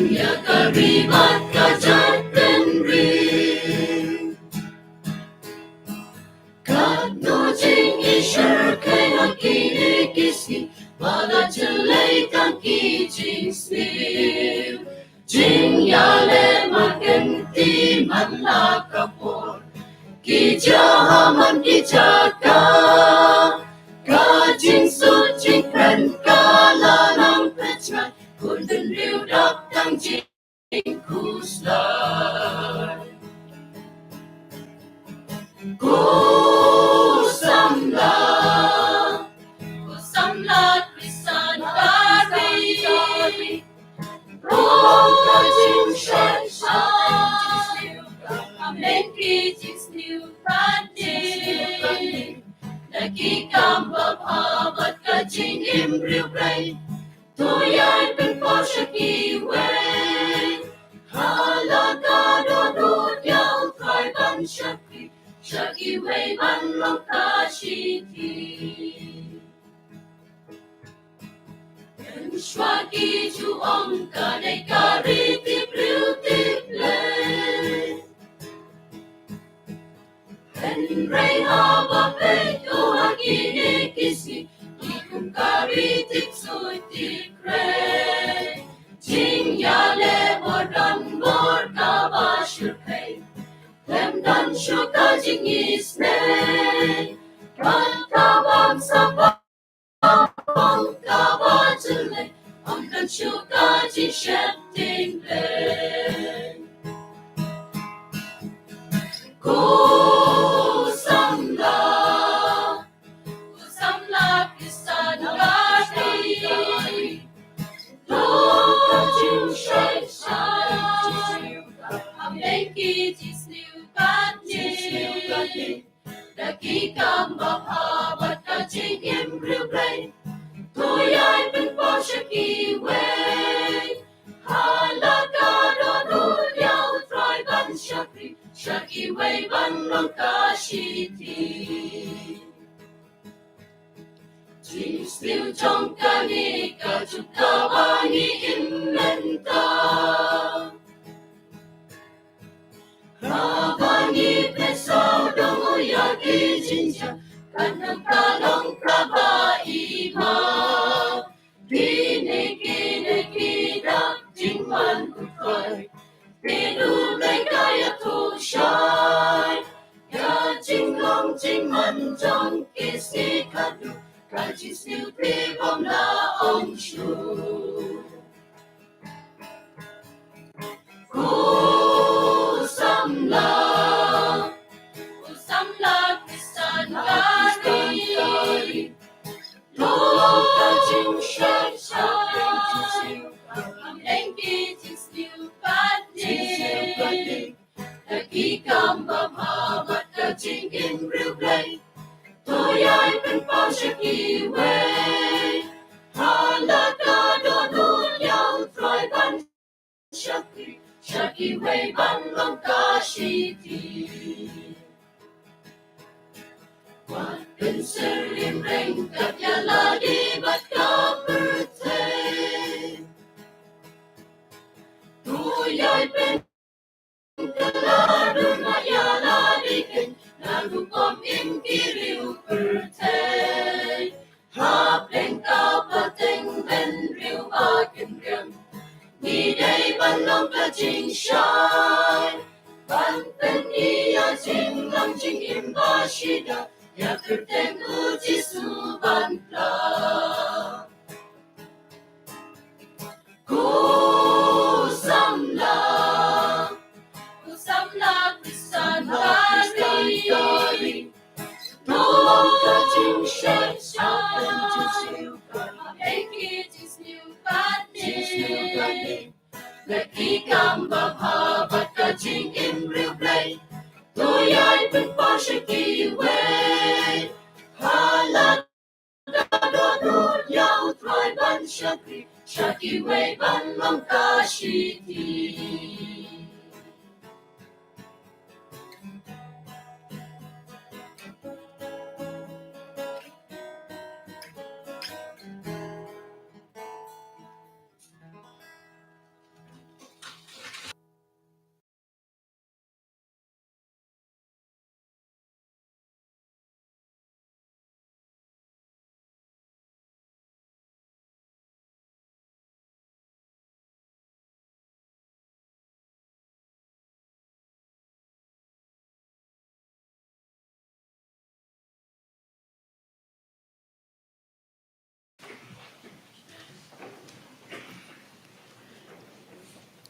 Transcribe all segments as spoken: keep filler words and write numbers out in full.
ïa ka ri bad ka jaitbynriew. Katno jingïashyrkhei ha kine ki sngi, ba la jyllei tang ki jingsniew. Jingïaleh markynti man la ka por, ki jia ha man ki jaka. Ka jingsuk jingkren ka la nang pynshai, khun bynriew dap tang jing khuslai. Ko samla, ko samla Khristan ka ri. Rung ka jingshai shai, am leng ki jingsniew kane. Da ki kam babha bad ka jingim briew briew. To ïai pynpaw sha kiwei. Ha la ka dohnud ïa U Trai ban shakri sha kiwei ban long ka shithi. Mynshuwa ki ju ong ka dei ka ri tip briew tip Blei. Hynrei haba peit u ha kine ki sngi, ki kum ka ri tip suit tip krei. Jingïaleh bor don bor kaba shyrkhei. Khlem don shuh ka jingisynei. Bad ka bamsap bang kaba jyllei, ym don shuh ka jingsheptieng Blei. Ko samla, ko samla Khristan ka ri. To ka jingshai shai, am leng ki jingsniew kane. Da ki kam babha bad ka jingim briew briew. To ïai pynpaw sha kiwei. Ha la ka dohnud ïa U Trai ban shakri sha kiwei ban long ka shithi. Jingsniew jong kane ka jong kaba ngi im mynta. Haba ngi pynsaw dong ïa ki jingjia, kan ym ka long kaba i ma. Kine kine ki dak jingwan U Trai. Te U Blei ka ïathuh shai ïa jinglong jingman jong ki sngi khadduh, ka jingsniew te bym la ong shuh. Ko samla, ko samla Khristan ka ri. To ka jingshai shai, am leng ki jingsniew kane. Da ki kam babha bad ka jingim briew briew. To ïai pynpaw sha kiwei. Ha la ka dohnud ïa U Trai ban shakri sha kiwei ban long ka shithi. Wat pynsyriem ryngkat ïa lade bad ka pyrthei. To ïai pyn kylla duna ïa lade keiñ na rukom im ki riew pyrthei. Hapdeng ka pateng bynriew ba kynriam, ngi dei ban long ka jingshai, ban pyni ïa jinglang jingim ba shida ïa kyrteng U Jisu ban pla. Ko samla, ko samla Khristan ka ri. To ka jingshai shai, hapdeng ki jingsniew kane. Da ki kam babha bad ka jingim briew briew. To ïai pynpaw sha kiwei. Ha la ka dohnud ïa U Trai ban shakri sha kiwei ban long ka shithi.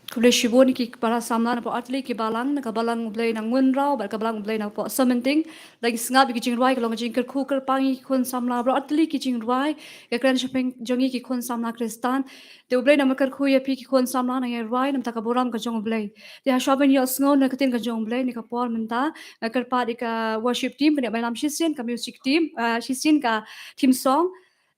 Khublei shibun ki para samla na pdeng artylli ki balang, na ka balang U Blei na Ngunraw bad ka balang U Blei na pdeng Sohmynting. Lada ngi sngap ïa ki jingrwai ka long ka jingkyrkhu kyrpang ïa ki khun samla baroh artylli ki jingrwai, ka kren shaphrang jong ngi ki khun samla Khristan. Te U Blei un ïa kyrkhu ïa phi ki khun samla, nang ïa rwai namar ka burom ka jong U Blei. Te ha shuwa ban ïohsngew na ka ktien ka jong U Blei, na ka por mynta nga kyrpad ïa ka worship team, ban ïa bailam shisien ka music team, ah, shisien ka theme song.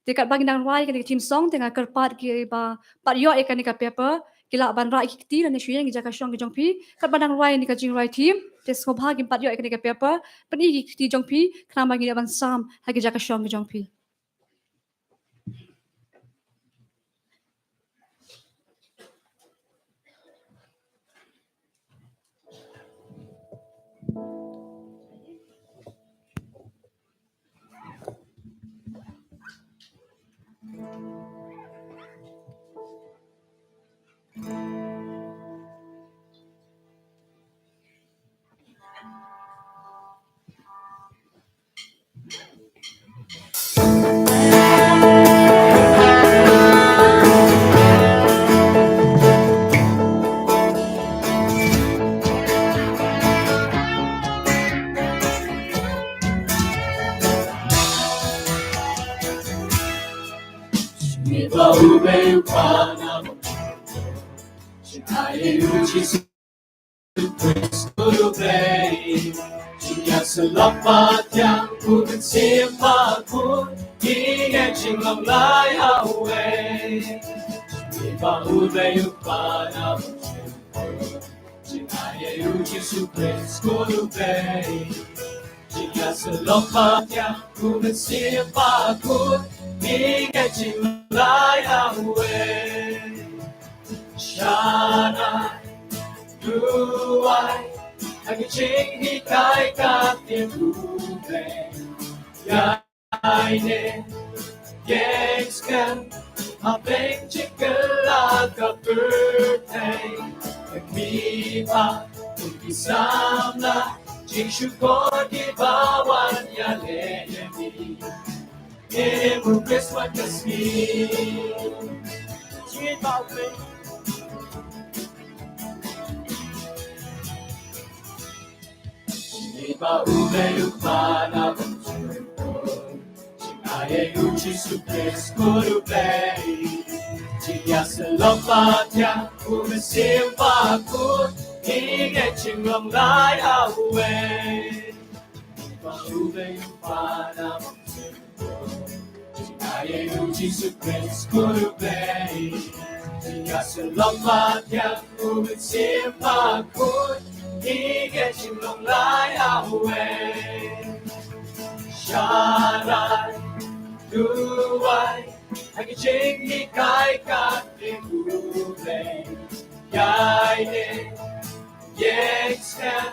Te katba ngi dang rwai kane ka theme song, te nga kyrpad kiba pat ïoh ïa kane ka paper, ki lah ban rah ïa ki kti lane shu ïeng ha ki jaka shong ki jong phi. Katba dang rwai ïa kane ka jingrwai theme, te sngewbha kiba pat ïoh ïa kane ka paper, pyni ïa ki kti jong phi, khnang ba ngin ïa ban sam ha ki jaka shong ki jong phi. Shana, duwai, ha ka jinghikai ka ktien U Blei. Ïaineh, ïeng skhem, ha pdeng jingkylla ka pyrthei. Ïa phi pat, kum ki samla, jingshukor kiba wan ïaleh ïa ngi. Ïa u Khrist man ka sngi. Jingbaut Ba U Blei U Kpa na bynta jong U Blei, jingaiei U Jisu Khrist Khun U Blei. Jingïasyllok ba thiang U Mynsiem Bakhuid, ngi ngeit jinglong lai ha uwei. Ba U Blei U Kpa na bynta jingaiei U Jisu Khrist Khun U Blei. Jingïasyllok ba thiang U Mynsiem Bakhuid, ngi ngeit jinglong lai ha uwei. Sharai, duwai, ha ki jinghikai ka ktien U Blei. Ïaineh, ïeng skhem,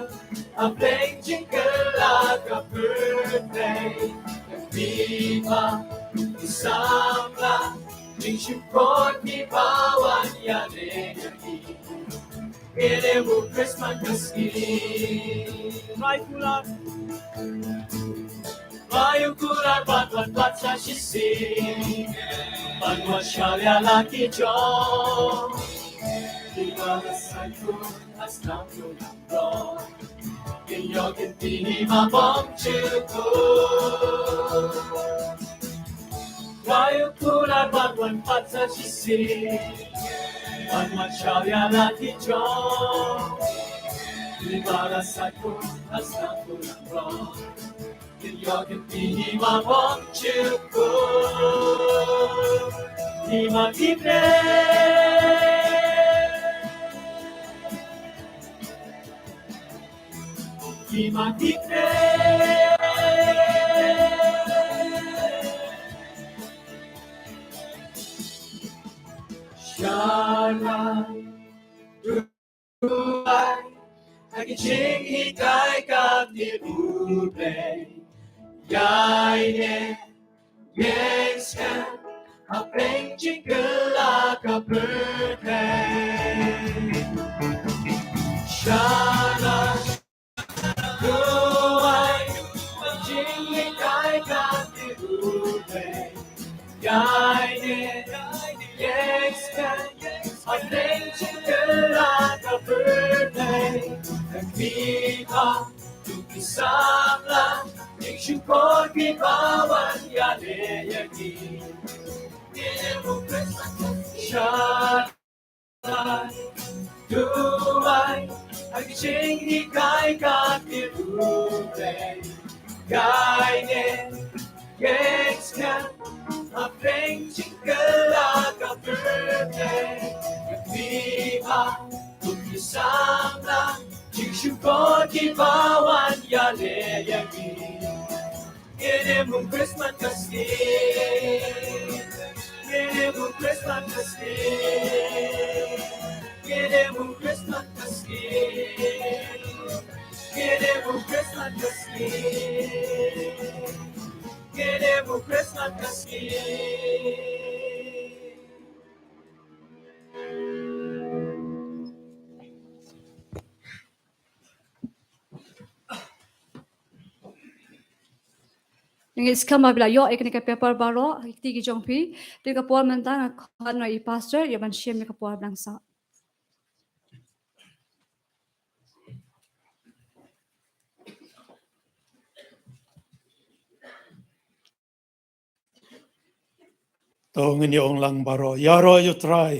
ha pdeng jingkylla ka pyrthei. Ïa phi pat ki samla, jingshukor kiba wan ïaleh ïa ngi. Ngin ïa mut Khrist man ka sngi. Rai kular. Rai u kular bad wan pat sa shisien. Ban wan shah ïa la ki jong kiba la sait kum ha shnong jong ngi. Kin ïoh kin plie hima bymjukut. Rai u kular bad wan pat sa shisien. Ban wan shah ïa la ki jong kiba la sait kum ha shnong jong ngi. Kin ïoh kin plie hima bymjukut. Hima kine. Hima kine. Sharai. Duwai, ha ki jinghikai ka ktien U Blei. Ïaineh, ïeng skhem, ha pdeng jingkylla ka pyrthei. Sharai, duwai, ha ki jinghikai ka ktien U Blei. Ïaineh, ïeng skhem, ha pdeng jingkylla Viva, tu ki samla, ning shukor ki ba wan ïaleh ïa ngi. Ngin ïa buh Christmas sha Duwai, ha ki jinghikai ka ki ruh blei. Gai ne, gengs kan, ha peng jingkylla ka pyrthei. Viva, tu ki samla, jingshukor ki ba wan ïaleh ïa ngi. Ngin ïa buh Christmas ka sngewbha. Ngin ïa buh Christmas ka sngewbha. Ngin ïa buh Christmas ka sngewbha. Ngin ïa buh Christmas ka sngewbha. Ngin ïa buh Christmas ka sngewbha. Ngi skhem ba phi la ïoh ïa kane ka paper baroh ha ki kti ki jong phi. Te ka por mynta nga khot noh ïa i pastor ïa ban shim ïa ka por blang sah. To ngin ïa ong lang baroh, ïaroh ïa u Trai.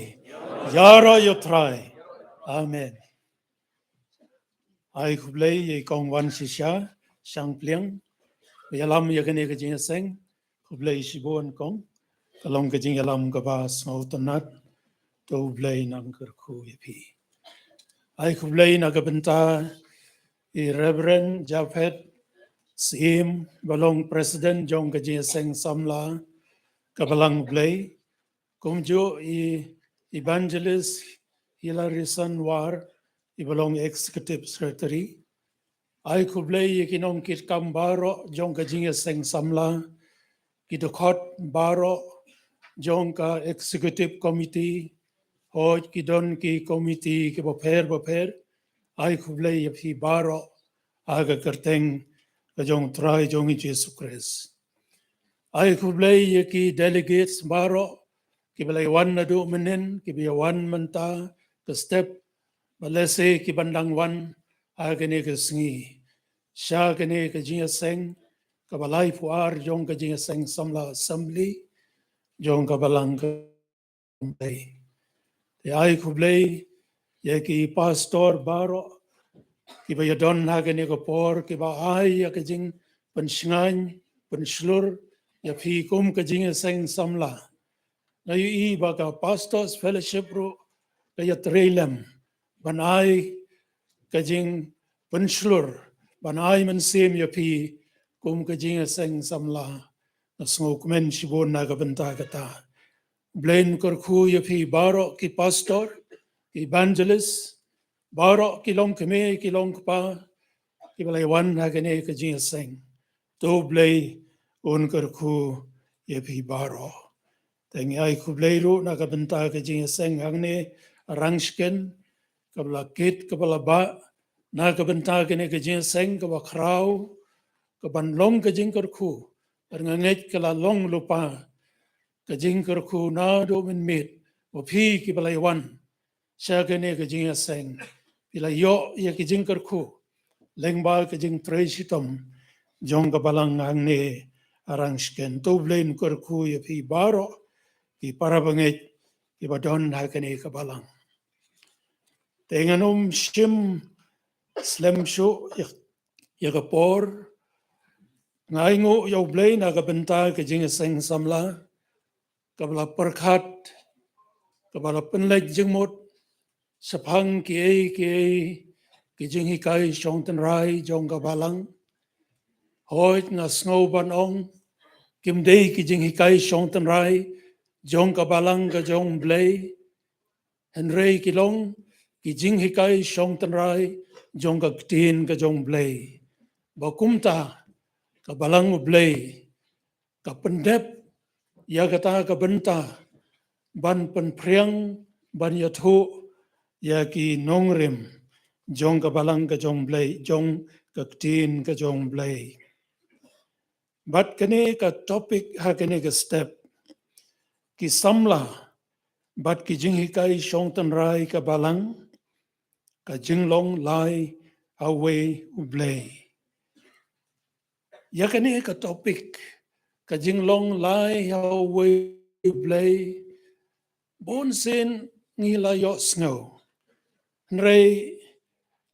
Ïaroh ïa u Trai. Amen. Ai khublei ïa i kong Wan Shisha Shangpliang, ba ïalam ïa kane ka jingïaseng. Khublei shibun kong. Ka long ka jingïalam kaba sngewtynnat. To U Blei un kyrkhu ïa phi. Ai khublei na ka bynta i Reverend Japhet Syiem, ba long President jong ka Jingïaseng Samla ka Balang Blei, kumjuh i Evangelist Hilary Sanwar, i ba long Executive Secretary. Ai khublei ïa ki nongkitkam baroh jong ka Jingïaseng Samla, ki dkhot baroh jong ka Executive Committee, hooid ki don ki committee kiba pher bapher. Ai khublei ïa phi baroh ha ka kyrteng ka jong u Trai jong ngi Jisu Khrist. Ai khublei ïa ki delegates baroh kiba la ïa wan naduh mynnin, kiba ïa wan mynta ka step, bad lehse ki ban dang wan ha kane ka sngi sha kane ka Jingïaseng kaba laiphew ar jong ka Jingïaseng Samla Assembly jong ka Balang ka Blei. Te ai khublei ïa ki pastor baroh kiba ïa don ha kane ka por, kiba ai ïa ka jingpynshngaiñ pynshlur ïa phi kum ka Jingïaseng Samla. Nga ïohi ba ka Pastors Fellowship ruh ka ïatrei lem ban ai ka jingpynshlur, ban ai mynsiem ïa phi kum ka Jingïaseng Samla. Nga sngewkmen shibun na ka bynta kata. Blei un kyrkhu ïa phi baroh ki pastor, ki evangelist, baroh ki longkmie ki longkpa kiba la ïa wan ha kane ka Jingïaseng. To Blei un kyrkhu ïa phi baroh. Te ngi ai khublei ruh na ka bynta ka Jingïaseng hangne Rangshken, kaba la kit kaba la bah na ka bynta kane ka Jingïaseng kaba khraw, kaban long ka jingkyrkhu. Bad nga ngeit ka la long lypa ka jingkyrkhu naduh mynmiet ba phi kiba la ïa wan sha kane ka Jingïaseng phi la ïoh ïa ka jingkyrkhu lyngba ka jingtrei shitom jong ka Balang hangne Rangshken. To Blei un kyrkhu ïa phi baroh ki para bangeit kiba don ha kane ka Balang. Te ngan ym shim slem shuh ïa, ïa ka por. Nga ainguh ïa U Blei na ka bynta ka Jingïaseng Samla kaba la pyrkhat, kaba la pynleit jingmut shaphang kiei kiei ki jinghikai shongtynrai jong ka Balang. Hooid, nga sngew ban ong kim dei ki jinghikai shongtynrai jong ka Balang ka jong U Blei, hynrei ki long ki jinghikai shongtynrai jong ka Ktien ka jong U Blei. Ba kumta ka Balang U Blei ka pyndep ïa kata ka bynta ban pynphriang, ban ïathuh ïa ki nongrim jong ka Balang ka jong U Blei, jong ka Ktien ka jong U Blei. Bad kane ka topic ha kane ka step, ki samla bad ki jinghikai shongtynrai ka Balang, ka jinglong lai ha uwei U Blei. Ïa kane ka topic, ka jinglong lai ha uwei U Blei, bun sien ngi la ïohsngew. Hynrei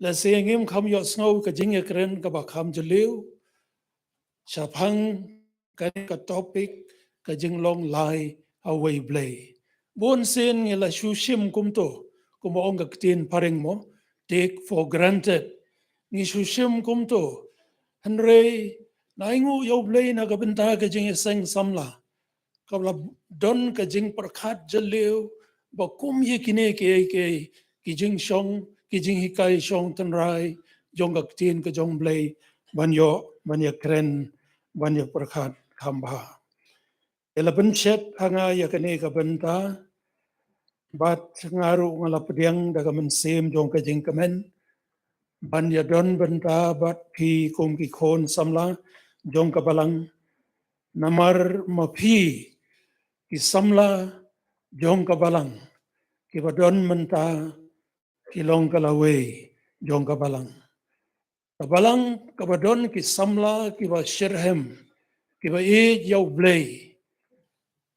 lehse ngim kham ïohsngew ka jingïakren kaba kham jylliew shaphang kane ka topic, ka jinglong lai ha uwei U Blei. Bun sien ngi la shu shim kumto, kumba ong ka ktien phareng mo, take for granted. Ngi shu shim kumto. Hynrei, ngi ainguh ïa U Blei na ka bynta ka jingïaseng samla, ka la don ka jingpyrkhat jylliew ba kum ïa kine kiei kiei ki jingshong, ki jinghikai shong tynrai jong ka ktien ka jong U Blei ban ïoh, ban ïakren, ban ïapyrkhat kham bha. Te la pynshet ha nga ïa kane ka bynta, bad nga ruh nga la pdiang da ka mynsiem jong ka jingkmen ban ïadon bynta bad phi kum ki khun samla jong ka Balang. Namar ma phi ki samla jong ka Balang, kiba don mynta, ki long ka lawei jong ka Balang. Ka Balang kaba don ki samla kiba shitrhem, kiba ïeit ïa U Blei,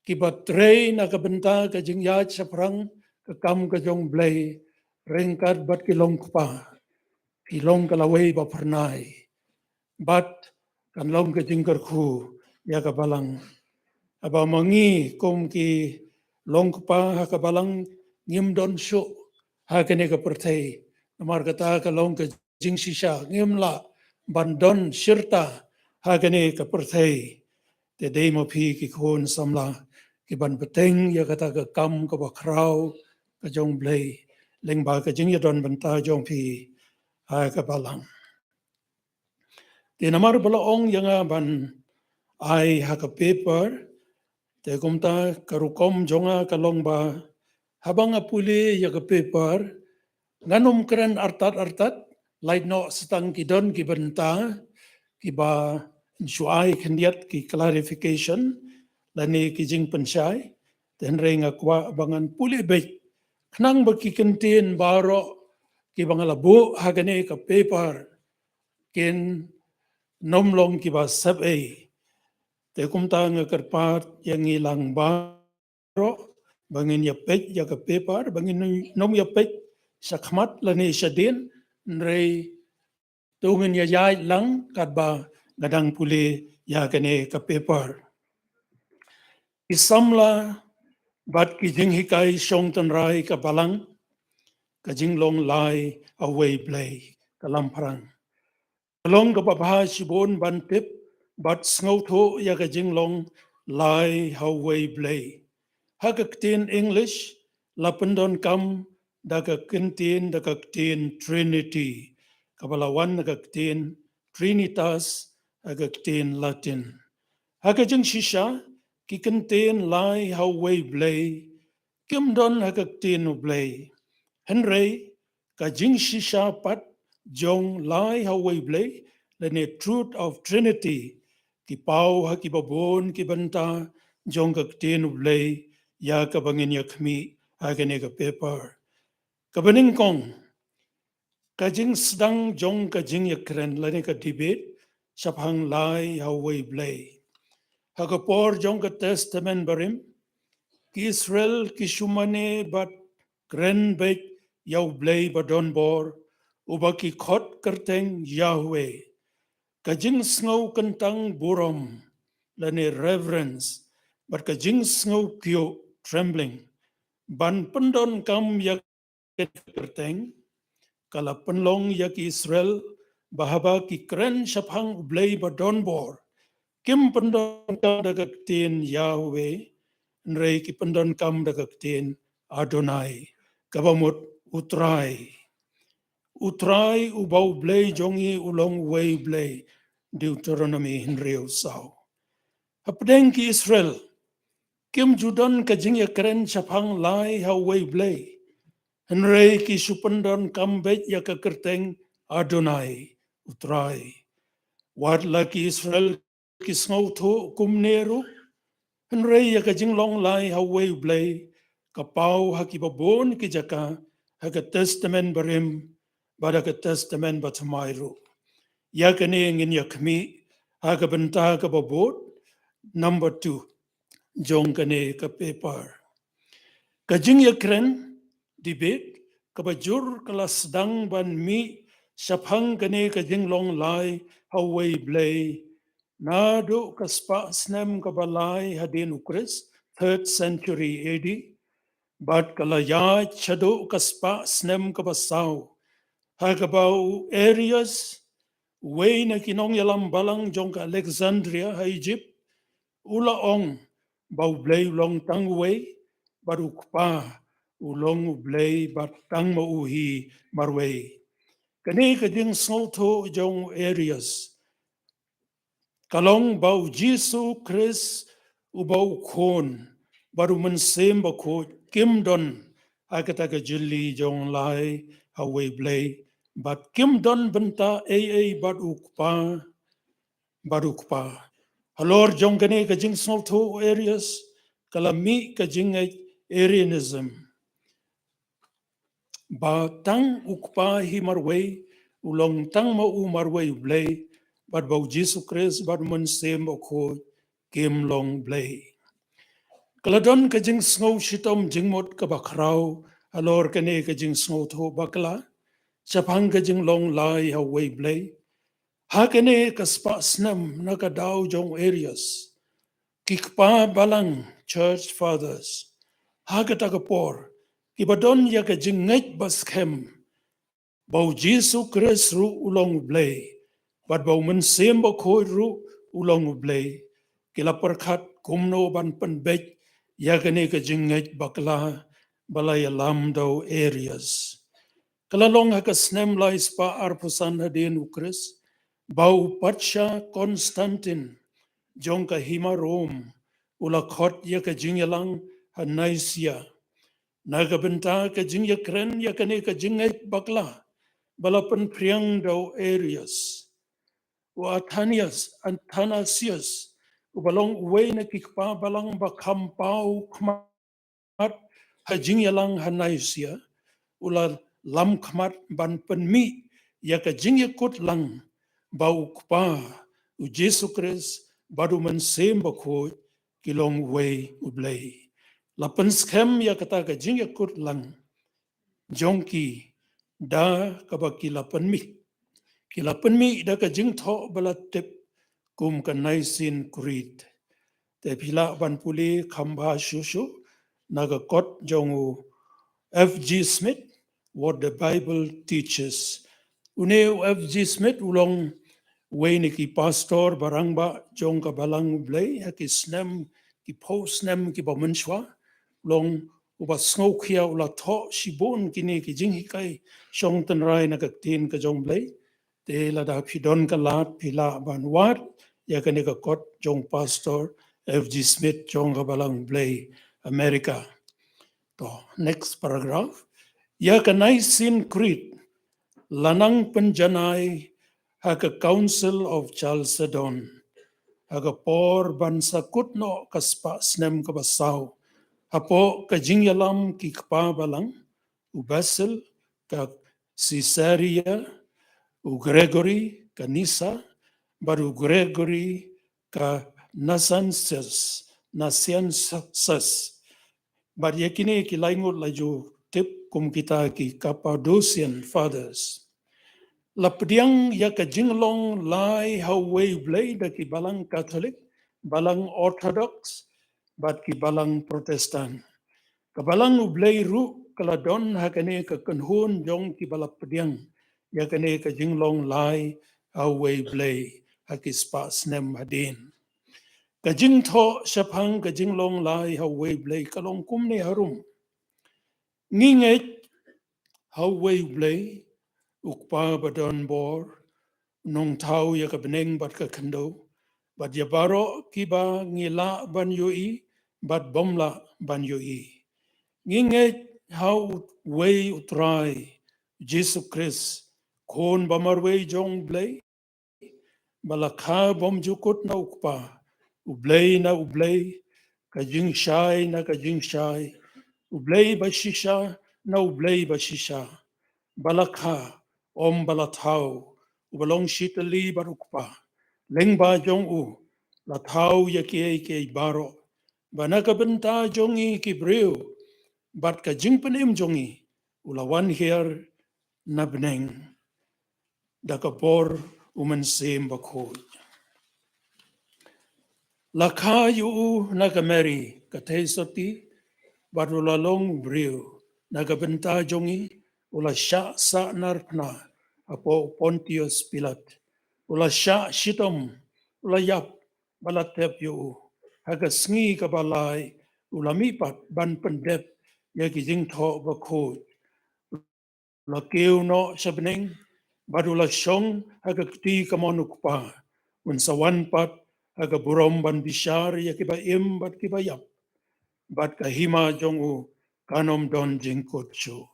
kiba trei na ka bynta ka jingïaid shaphrang ka kam ka jong U Blei, ryngkat bad ki longkpa, ki long ka lawei ba phyrnai. Bad kan long ka jingkyrkhu ïa ka Balang. Haba ma ngi kum ki longkpa ha ka Balang ngim don shuh ha kane ka pyrthei, namar kata ka long ka jingshisha, ngim lah ban don shirta ha kane ka pyrthei. Te dei ma phi ki khun samla kiban bteng ïa kata ka kam kaba khraw ka jong U Blei lyngba ka jingïadon bynta jong phi ha ka Balang. Te namar ba la ong ïa nga ban ai ha ka paper, te kumta ka rukom jong nga ka long ba haba nga pule ïa ka paper, ngan ym kren artat artat, lait noh sa tang ki don ki bynta kiba yn shu ai khyndiat ki clarification lane ki jingpynshai. Te hynrei nga kwah ba ngan pule beit khnang ba ki kyntien baroh kiba nga la buh ha kane ka paper kin ym long kiba sep ei. Te kumta nga kyrpad ïa ngi lang baroh ba ngin ïa peit ïa ka paper, ba ngin ym ïa peit shakhmat lane shadien, hynrei to ngin ïa ïaid lang katba nga dang pule ïa kane ka paper. Ki samla bad ki jinghikai shong tynrai ka Balang, ka jinglong lai ha uwei U Blei, ka lamphrang. Ka long kaba bha shibun ban tip bad sngewthuh ïa ka jinglong lai ha uwei U Blei. Ha ka ktien English la pyndonkam da ka kyntien, da ka ktien Trinity, kaba la wan na ka ktien Trinitas ha ka ktien Latin. Ha ka jingshisha, ki kyntien lai ha uwei U Blei kim don ha ka ktien U Blei. Hynrei ka jingshisha pat jong lai ha uwei U Blei lane truth of Trinity, ki paw ha kiba bun ki bynta jong ka ktien U Blei ïa kaba ngin ïa khmih ha kane ka paper. Kaba nyngkong, ka jingsdang jong ka jingïakren lane ka debate shaphang lai ha uwei U Blei. Ha ka por jong ka Testament Barim, ki Israel ki shu mane bad kren beit ïa U Blei ba donbor, uba ki khot kyrteng Yahweh. Ka jingsngew kyntang burom lane reverence bad ka jingsngew kyiuh, trembling, ban pyndonkam ïa ka kyrteng, ka la pynlong ïa ki Israel ba haba ki kren shaphang U Blei ba donbor, kim pyndonkam da ka ktien Yahweh, hynrei ki pyndonkam da ka ktien Adonai, kaba mut U Trai. U Trai uba U Blei jong ngi u long uwei U Blei, Deuteronomi hynriew saw. Hapdeng ki Israel kim ju don ka jingïakren shaphang lai ha uwei U Blei, hynrei ki shu pyndonkam beit ïa ka kyrteng Adonai, U Trai. Wat la ki Israel ki sngewthuh kumne ruh, hynrei ïa ka jinglong lai ha uwei U Blei ka paw ha kiba bun ki jaka ha ka Testament Barim, bad ha ka Testament Bathymmai ruh. Ïa kane ngin ïa khmih ha ka bynta kaba bud number two jong kane ka paper. Ka jingïakren, debate, kaba jur ka la sdang ban mih shaphang kane ka jinglong lai ha uwei u Blei, naduh ka spah snem kaba lai hadien u Khrist, third century A D, bad ka la ïaid shaduh ka spah snem kaba saw, ha kaba u Arius, uwei na ki nongïalam balang jong ka Alexandria ha Egypt, u la ong ba u Blei u long tang uwei, bad u Kpa u long u Blei bad tang ma u hi marwei. Kane ka jingsngewthuh jong u Arius ka long ba u Jisu Khrist, uba u Khun bad u Mynsiem Bakhuid, kim don ha kata ka jylli jong lai ha uwei u Blei, bad kim don bynta ei ei bad u Kpa, bad u Kpa. Halor jong kane ka jingsngewthuh u Arius, ka la mih ka jingngeit Arianism, ba tang u Kpa hi marwei, u long tang ma u marwei u Blei, bad ba u Jisu Khrist bad u Mynsiem Bakhuid kim long Blei. Ka la don ka jingsngew shitom jingmut kaba khraw halor kane ka jingsngewthuh bakla shaphang ka jinglong lai ha uwei u Blei. Ha kane ka spah snem na ka daw jong u Arius, ki kpa balang, church fathers, ha kata ka por, kiba don ïa ka jingngeit baskhem ba u Jisu Khrist ruh u long u Blei, bad ba u Mynsiem Bakhuid ruh u long u Blei, ki la pyrkhat kumno ban pynbeit ïa kane ka jingngeit bakla ba la ïalam da u Arius. Ka la long ha ka snem lai spah arphew san hadien u Khrist, ba u Patsha Constantine jong ka hima Rome u la khot ïa ka jingïalang ha Nicaea na ka bynta ka jingïakren ïa kane ka jingngeit bakla ba la pynphriang da u Arius. U Athanius, Athanasius, uba long uwei na ki kpa balang ba kham paw khmat ha jingïalang ha Nicaea, u la lam khmat ban pynmih ïa ka jingïakut lang ba u Kpa, u Jisu Khrist bad u Mynsiem Bakhuid ki long uwei u Blei. La pynskhem ïa kata ka jingïakut lang jong ki da kaba ki la pynmih, ki la pynmih da ka jingthoh ba la tip kum ka Nicene Creed. Te phi lah ban pule kham bha shuh shuh na ka kot jong u F G Smith, What the Bible Teaches. Une u F G Smith u long uwei na ki pastor ba rangbah jong ka Balang u Blei ha ki snem, ki phew snem kiba mynshuwa. U long uba sngewkhia, u la thoh shibun kine ki jinghikai shong tynrai na ka ktien ka jong u Blei. Te lada phi don ka lad, phi lah ban wad ïa kane ka kot jong Pastor F G Smith jong ka Balang u Blei America. To, next paragraph. Ïa ka Nicene Creed la nang pynjanai ha ka Council of Chalcedon ha ka por ban sa kut noh ka spah snem kaba saw, hapoh ka jingïalam ki kpa balang, u Basil ka Caesarea, u Gregory ka Nyssa, bad u Gregory ka Nazianzus, Nazianzus. Bad ïa kine ki lai ngut la ju tip kum kita ki Cappadocian Fathers. La pdiang ïa ka jinglong lai ha uwei u Blei da ki Balang Katholik, Balang Orthodox, bad ki Balang Protestant. Ka Balang u Blei ruh ka la don ha kane ka kynhun jong kiba la pdiang ïa kane ka jinglong lai ha uwei u Blei ha ki spah snem hadien. Ka jingthoh shaphang ka jinglong lai ha uwei u Blei ka long kumne harum. Ngi ngeit ha uwei u Blei, u Kpa ba don bor, u nongthaw ïa ka bneng bad ka khyndew, bad ïa baroh kiba ngi lah ban ïohi bad bym lah ban ïohi. Ngi ngeit ha uwei u Trai, Jisu Khrist, Khun ba marwei jong u Blei, ba la kha bymjukut na u Kpa, u Blei na u Blei, ka jingshai na ka jingshai, u Blei ba shisha na u Blei ba shisha, ba la kha, Om ba la thaw, uba long shitylli bad u Kpa. Lyngba jong u la thaw ïa kiei kiei baroh, ba na ka bynta jong ngi ki briew bad ka jingpynim jong ngi, u la wan hiar na bneng da ka bor u Mynsiem Bakhuid. La kha ïa u na ka Mari ka theisotti, bad u la long u briew. Na ka bynta jong ngi u la shah sah narphna hapoh Pontius Pilat. U la shah shitom, u la ïap, ba la tep ïa u. Ha ka sngi kaba lai u la mihpat ban pyndep ïa ki jingthoh bakhuid. U la kiew noh sha bneng, bad u la shong ha ka kti kamon u Kpa. Un sa wan pat ha ka burom ban bishar ïa kiba im bad kiba ïap, bad ka hima jong u kan ym don jingkut shuh.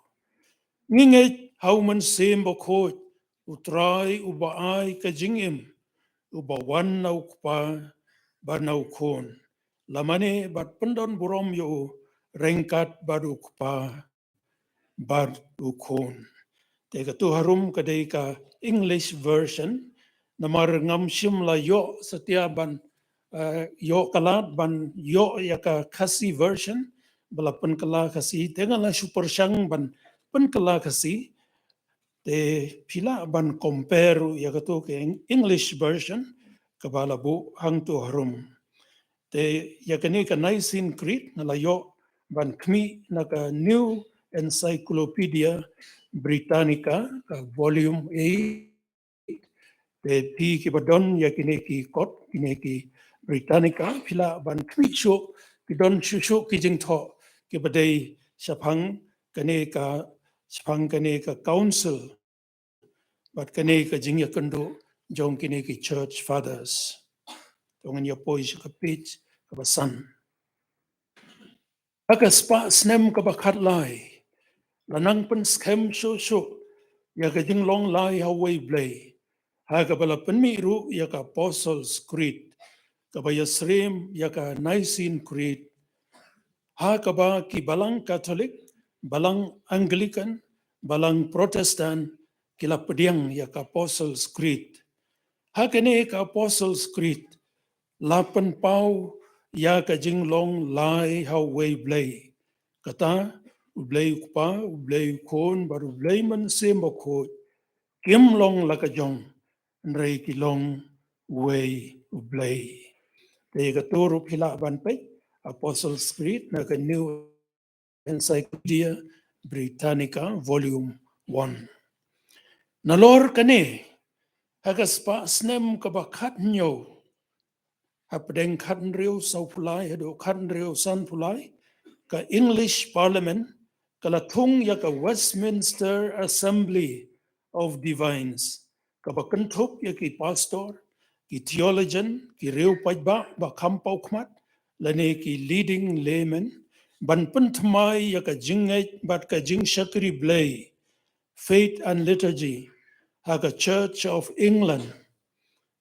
Ngi ngeit ha u Mynsiem Bakhuid, u Trai uba ai ka jingim, uba wan na u Kpa bad na u Khun, la mane bad pyndon burom ïa u ryngkat bad u Kpa bad u Khun. Te katu harum ka dei ka English version, namar ngam shym la ïoh satia ban, eh, ïoh ka lad ban ïoh ïa ka Khasi version ba la pynkylla Khasi, te nga la shu pyrshang ban pynkylla Khasi. Te phi lah ban compare ïa katu ka Eng-, English version kaba la buh hangtu harum. Te ïa kane ka Nicene Creed nga la ïoh ban khmih na ka New Encyclopedia Britannica, ka volume eight. Te phi kiba don ïa kine ki kot, kine ki Britannica, phi lah ban khmih shuh, ki don shuh shuh ki jingthoh kiba dei shaphang kane ka, shaphang kane ka council bad kane ka jingïakynduh jong kine ki Church Fathers. To ngin ïa poi sha ka page kaba san. Ha ka spah snem kaba khatlai, la nang pynskhem shuh shuh ïa ka jinglong lai ha uwei U Blei, ha kaba la pynmih ruh ïa ka Apostles' Creed, kaba ïasyriem ïa ka Nicene Creed, ha kaba ki balang Katholik, balang Anglican, balang Protestant ki la pdiang ïa ka Apostles' Creed. Ha kane ka Apostles' Creed la pynpaw ïa ka jinglong lai ha uwei U Blei. Kata, U Blei U Kpa, U Blei U Khun, bad U Blei Mynsiem Bakhuid, kim long la ka jong, hynrei ki long uwei U Blei. Te katu ruh phi lah ban peit, Apostles' Creed na ka New Encyclopedia Britannica, Volume one. Nalor kane, ha ka spah snem kaba khathynñiew, hapdeng khathynriew sawphew lai haduh khathynriew sanphew lai, ka English Parliament ka la thung ïa ka Westminster Assembly of Divines, kaba kynthup ïa ki pastor, ki theologian, ki riew paidbah ba kham paw khmat, lane ki leading laymen, ban pynthymmai ïa ka jingngeit bad ka jingshakri Blei, Faith and Liturgy, ha ka Church of England.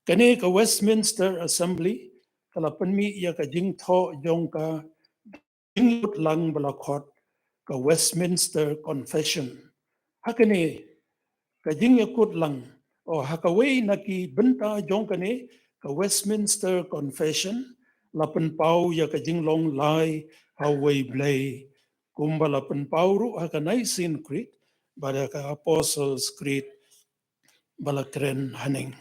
Kane ka Westminster Assembly ka la pynmih ïa ka jingthoh jong ka jingïakut lang ba la khot ka Westminster Confession. Ha kane ka jingïakut lang, o ha kawei na ki bynta jong kane ka Westminster Confession, la pynpaw ïa ka jinglong lai ha uwei U Blei, kumba la pynpaw ruh ha ka Nicene Creed bad ha ka Apostles' Creed ba la kren haneng.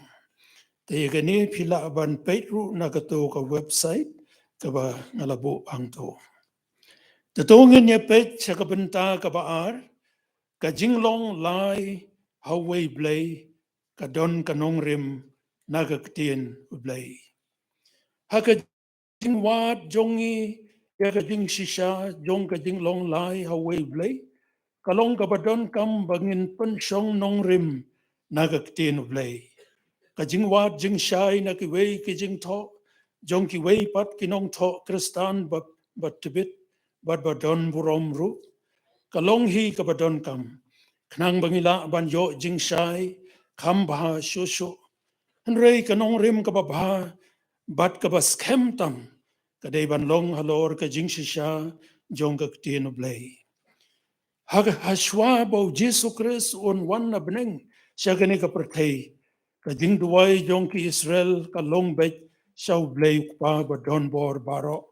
Te ïa kane phi lah ban peit ruh na katu ka website kaba nga la buh hangtu. Te to ngin ïa peit sha ka bynta kaba ar, ka jinglong lai ha uwei U Blei, ka don ka nongrim na ka Ktien U Blei. Ha ka jingwad jong ngi ïa ka jingshisha jong ka jinglong lai ha uwei U Blei, ka long kaba donkam ba ngin pynshong nongrim na ka Ktien U Blei. Ka jingwad jingshai na kiwei ki jingthoh jong kiwei pat ki nongthoh Khristan ba, ba tbit bad ba don burom ruh, ka long hi kaba donkam, khnang ba ngi lah ban ïoh jingshai kham bha shuh shuh. Hynrei ka nongrim kaba bha bad kaba skhem tam ka dei ban long halor ka jingshisha jong ka Ktien U Blei. Ha, ha shuwa ba U Jisu Khrist un wan na bneng, sha kane ka pyrthei. Ka jingduwai jong ki Israel ka long beit sha U Blei U Kpa ba don bor baroh.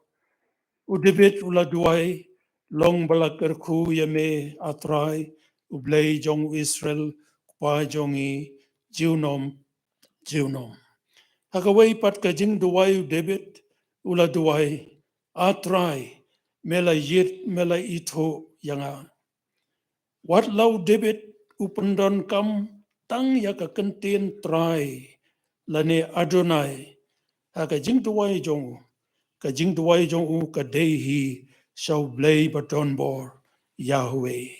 U David u la duwai, long ba la kyrkhu ïa me, A Trai, U Blei jong u Israel, Kpa jong ngi, junom junom. Ha kawei pat ka jingduwai u David u la duwai, A Trai, me la ïit, me la ithuh ïa nga. Wat la u David u pyndonkam tang ïa ka kyntien Trai lane Adonai ha ka jingduwai jong u, ka jingduwai jong u ka dei hi sha U Blei ba don bor, Yahweh.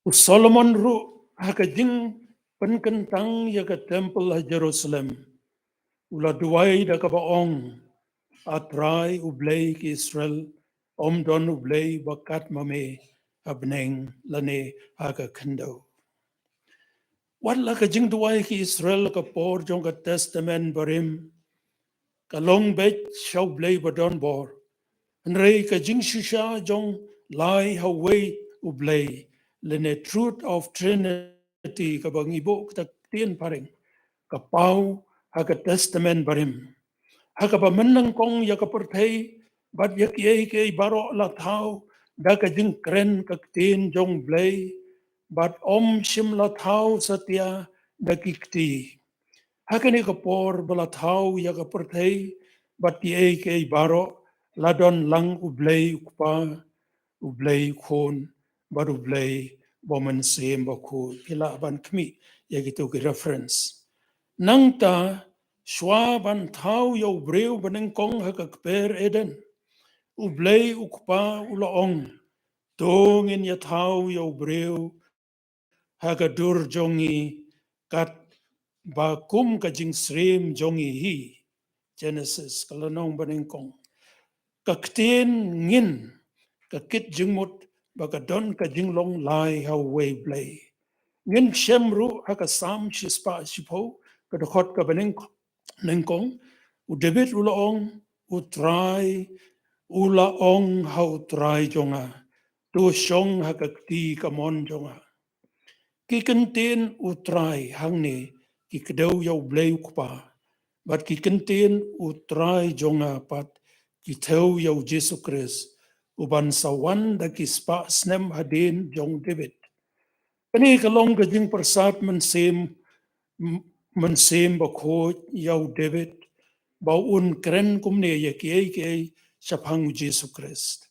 U Solomon ruh ha ka jingpynkyntang ïa ka temple ha Jerusalem, u la duwai da kaba ong, A Trai U Blei ki Israel, ym don U Blei ba kat ma me ha bneng lane ha ka khyndew. Wat la ka jingduwai ki Israel ka por jong ka Testament Barim ka long beit sha U Blei ba don bor. Hynrei ka jingshisha jong lai ha uwei U Blei, lane truth of Trinity kaba ngi buh kita ktien phareng, ka paw ha ka Testament Barim. Ha kaba mynnyngkong ïa ka pyrthei bad ïa kiei kiei baroh la thaw da ka jingkren ka ktien jong U Blei, bad ym shym la thaw satia da ki kti. Ha kane ka por ba la thaw ïa ka pyrthei bad kiei kiei baroh, la don lang U Blei U Kpa, U Blei U Khun bad U Blei Ba Mynsiem Bakhuid. Phi lah ban khmih ïa kito ki reference. Nangta, shuwa ban thaw ïa u briew banyngkong ha ka kper Eden, U Blei U Kpa u la ong, to ngin ïa thaw ïa u briew ha ka dur jong ngi, katba kum ka jingsyriem jong ngi hi. Genesis, ka lynnong banyngkong. Ka ktien ngin ka kit jingmut ba ka don ka jinglong lai ha uwei U Blei. Ngin shem ruh ha ka Salm shispah shiphew, ka dkhot kaba nyngkong, u David u la ong, U Trai, u la ong ha U Trai jong nga, to shong ha ka kti kamon jong nga. Ki kyntien U Trai hangne ki kdew ïa U Blei U Kpa, bad ki kyntien U Trai jong nga pat ki thew ïa U Jisu Khrist, uban sa wan da ki spah snem hadien jong David. Kane ka long ka jingpyrsad mynsiem, m-, Mynsiem Bakhuid ïa u David, ba un kren kumne ïa kiei kiei shaphang U Jisu Khrist.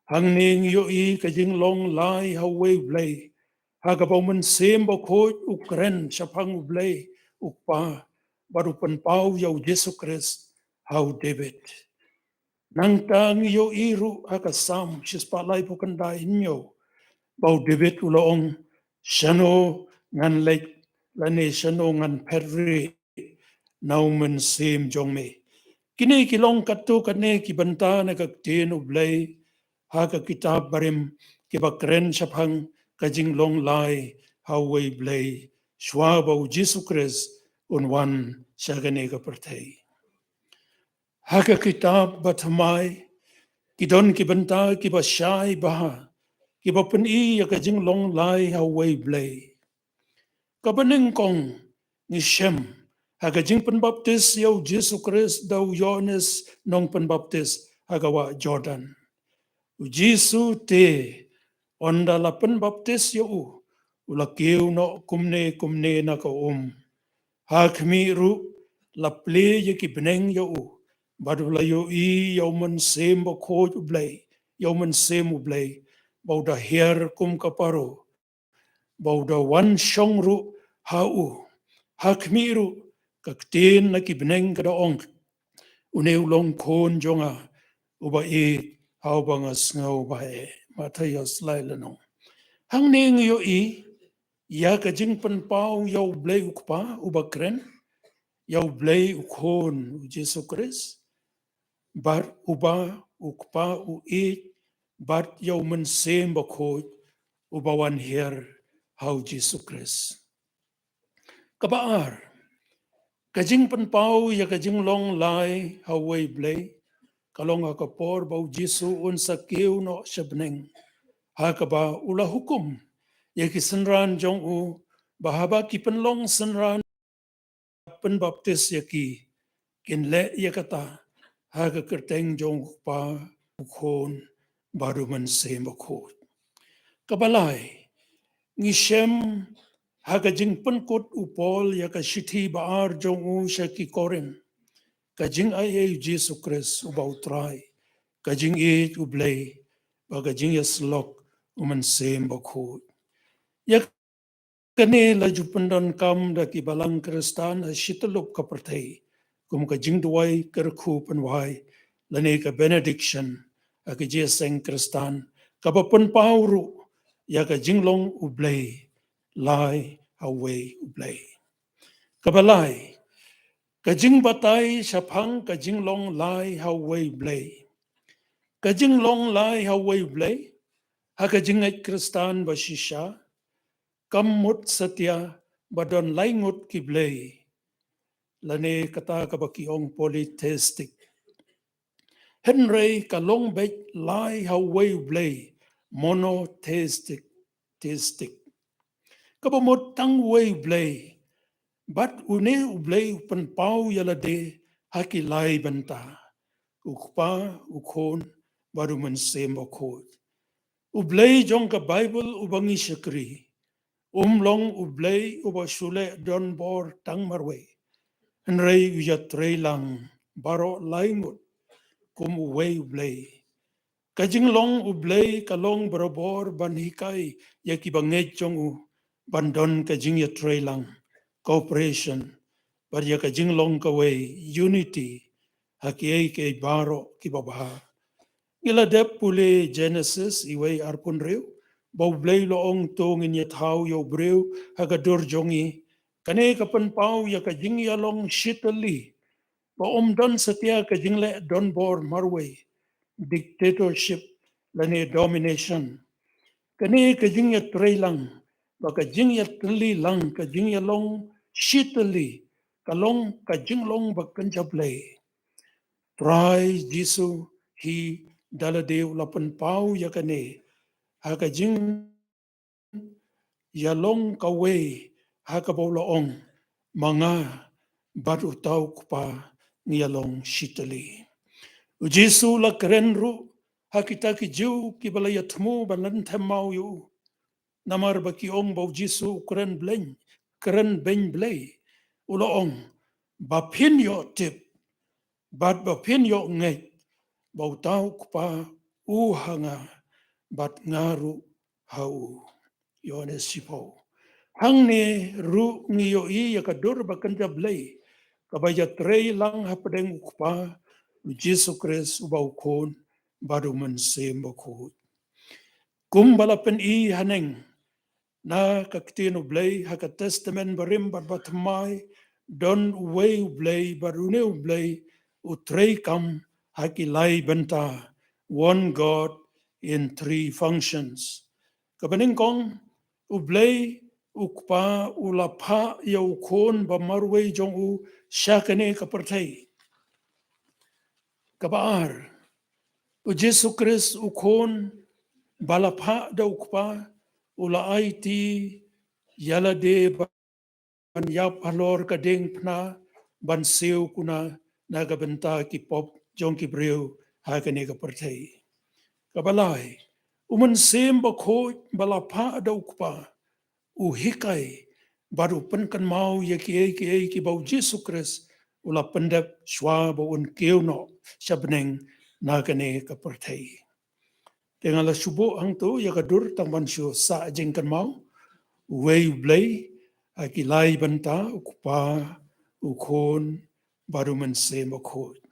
Hangne ngi ïohi ka jinglong lai ha uwei U Blei, ha kaba U Mynsiem Bakhuid u kren shaphang U Blei U Kpa, bad u pynpaw ïa U Jisu Khrist ha u David. Nangta ngi ïohi ruh ha ka Salm shispah laiphew khyndai, hynñiew, ba u David u la ong, shano ngan leit, lane shano ngan phet rieh na U Mynsiem jong me. Kine ki long katto katne ki bynta na ka ktien U Blei ha ka kitab Barim, kiba kren shaphang ka jinglong lai ha uwei U Blei shuwa ba U Jisu Khrist un wan sha kane ka pyrthei. Ha ka kitab Bathymmai, ki don ki bynta kiba shai bha, kiba pyni ïa ka jinglong lai ha uwei U Blei. Kaba nyngkong, ngi shem ha ka jingpynbaptis ïa U Jisu Khrist da u Ïoannis Nongpynbaptis ha ka wah Jordan. U Jisu te, ynda la pynbaptis ïa u, u la kiew noh kumne kumne na ka um. Ha khmih ruh, la plie ïa ki bneng ïa u, bad u la ïohi ïa U Mynsiem Bakhuid U Blei, ïa U Mynsiem U Blei, ba u da hiar kum ka paro, ba u da wan shong ruh ha u. Ha khmih ruh, ka ktien na ki bneng ka da ong, une u long Khun jong nga, uba ïeit, ha uba nga sngew bha eh. Mathaios lai lynnong. Hangne ngi ïohi ïa ka jingpynpaw ïa U Blei U Kpa uba kren, ïa U Blei U Khun, U Jisu Khrist, bad uba U Kpa u ïeit, bad ïa U Mynsiem Bakhuid uba wan hiar ha U Jisu Khrist. Kaba ar, ka jingpynpaw ïa ka jinglong lai ha uwei U Blei ka long ha ka por ba U Jisu un sa kiew noh sha bneng. ha kaba u la hukum ïa ki synran jong u, ba haba ki pynlong synran pynbaptis ïa ki, kin leh ïa kata ha ka kyrteng jong u Kpa, u Khun bad u Mynsiem Bakhuid. Kaba lai, ngi shem ha ka jingpynkut u Paul ïa ka shithi ba ar jong u sha ki Korinth, ka jingai ei u Jisu Khrist uba u Trai, ka jingïeit u Blei, bad ka jingïasyllok u Mynsiem Bakhuid. Ïa kane la ju pyndonkam da ki balang Khristan ha shityllup ka pyrthei kum ka jingduwai kyrkhu pynwai lane ka benediction ha ka jingïaseng Khristan, kaba pynpaw ruh ïa ka jinglong U Blei lai ha uwei U Blei. Kaba lai, ka jingbatai shaphang ka jinglong lai ha uwei U Blei. Ka jinglong lai ha uwei U Blei ha ka jingngeit Khristan ba shisha kam mut satia ba don lai ngut ki blei, lane kata kaba ki ong polytheistic. Hynrei ka long beit lai ha uwei U Blei, monotheistic, theistic, kaba mut tang uwei U Blei. Bad une U Blei u pynpaw ïa lade ha ki lai bynta, U Kpa, U Khun bad U Mynsiem Bakhuid. U Blei jong ka Baibl uba ngi shakri um long U Blei uba shu leh donbor tang marwei, hynrei u ïatrei lang baroh lai ngut kum uwei U Blei. Ka jinglong U Blei ka long barabor ban hikai ïa ki bangeit jong u ban don ka jingïatrei lang, cooperation, bad ïa ka jinglong kawei, unity, ha kiei kiei baroh kiba bha. Ngi la dep pule Genesis uwei arphew hynriew, ba U Blei u la ong, to ngin ïathaw ïa u briew ha ka dur jong ngi. Kane ka pynpaw ïa ka jingïalong shitylli, ba ym don satia ka jingleh donbor marwei, dictatorship lane domination. Kane ka jingïatrei lang, ba ka jingïatylli lang, ka jingïalong shitylli, ka long ka jinglong ba kynja Blei. Trai Jisu hi da lade u la pynpaw ïa kane ha ka jing ïalong kawei ha kaba u la ong, ma nga bad uta U Kpa ngi ïalong shitylli. U Jisu u la kren ruh ha kita ki Jiw kiba la ïathmu ban lynthem maw ïa u. Namar ba ki ong ba u Jisu u kren beiñ, kren beiñ Blei. U la ong, ba phin ïoh tip bad ba phin ïoh ngeit ba uta U Kpa u ha nga bad nga ruh ha u. Ïoannis shiphew. Hangne ruh ngi ïohi ïa ka dur ba kynja Blei kaba ïatrei lang hapdeng U Kpa, U Jisu Khrist uba U Khun bad U Mynsiem Bakhuid. Kumba la pyni haneng na ka Ktien U Blei ha ka Testament Barim bad Bathymmai, don uwei U Blei bad une U Blei u treikam ha ki lai bynta, one God in three functions. Kaba nyngkong, U Blei U Kpa u la phah ïa U Khun ba marwei jong u sha kane ka pyrthei. Kaba ar, U Jisu Khrist U Khun ba la phah da U Kpa u la aiti ïa lade ban ïap halor ka diengphna ban siew kuna na ka bynta ki pop jong ki briew ha kane ka pyrthei. Kaba lai, U Mynsiem Bakhuid ba la phah da U Kpa u hikai bad u pynkynmaw ïa kiei kiei kiba U Jisu Khrist u la pyndep shwa ba un kiew noh sha bneng na kane ka pyrthei. Te nga la shu buh hangto ïa ka dur tang ban shu sah jingkynmaw, uwei U Blei ha ki lai bynta, U Kpa, U Khun bad U Mynsiem Bakhuid.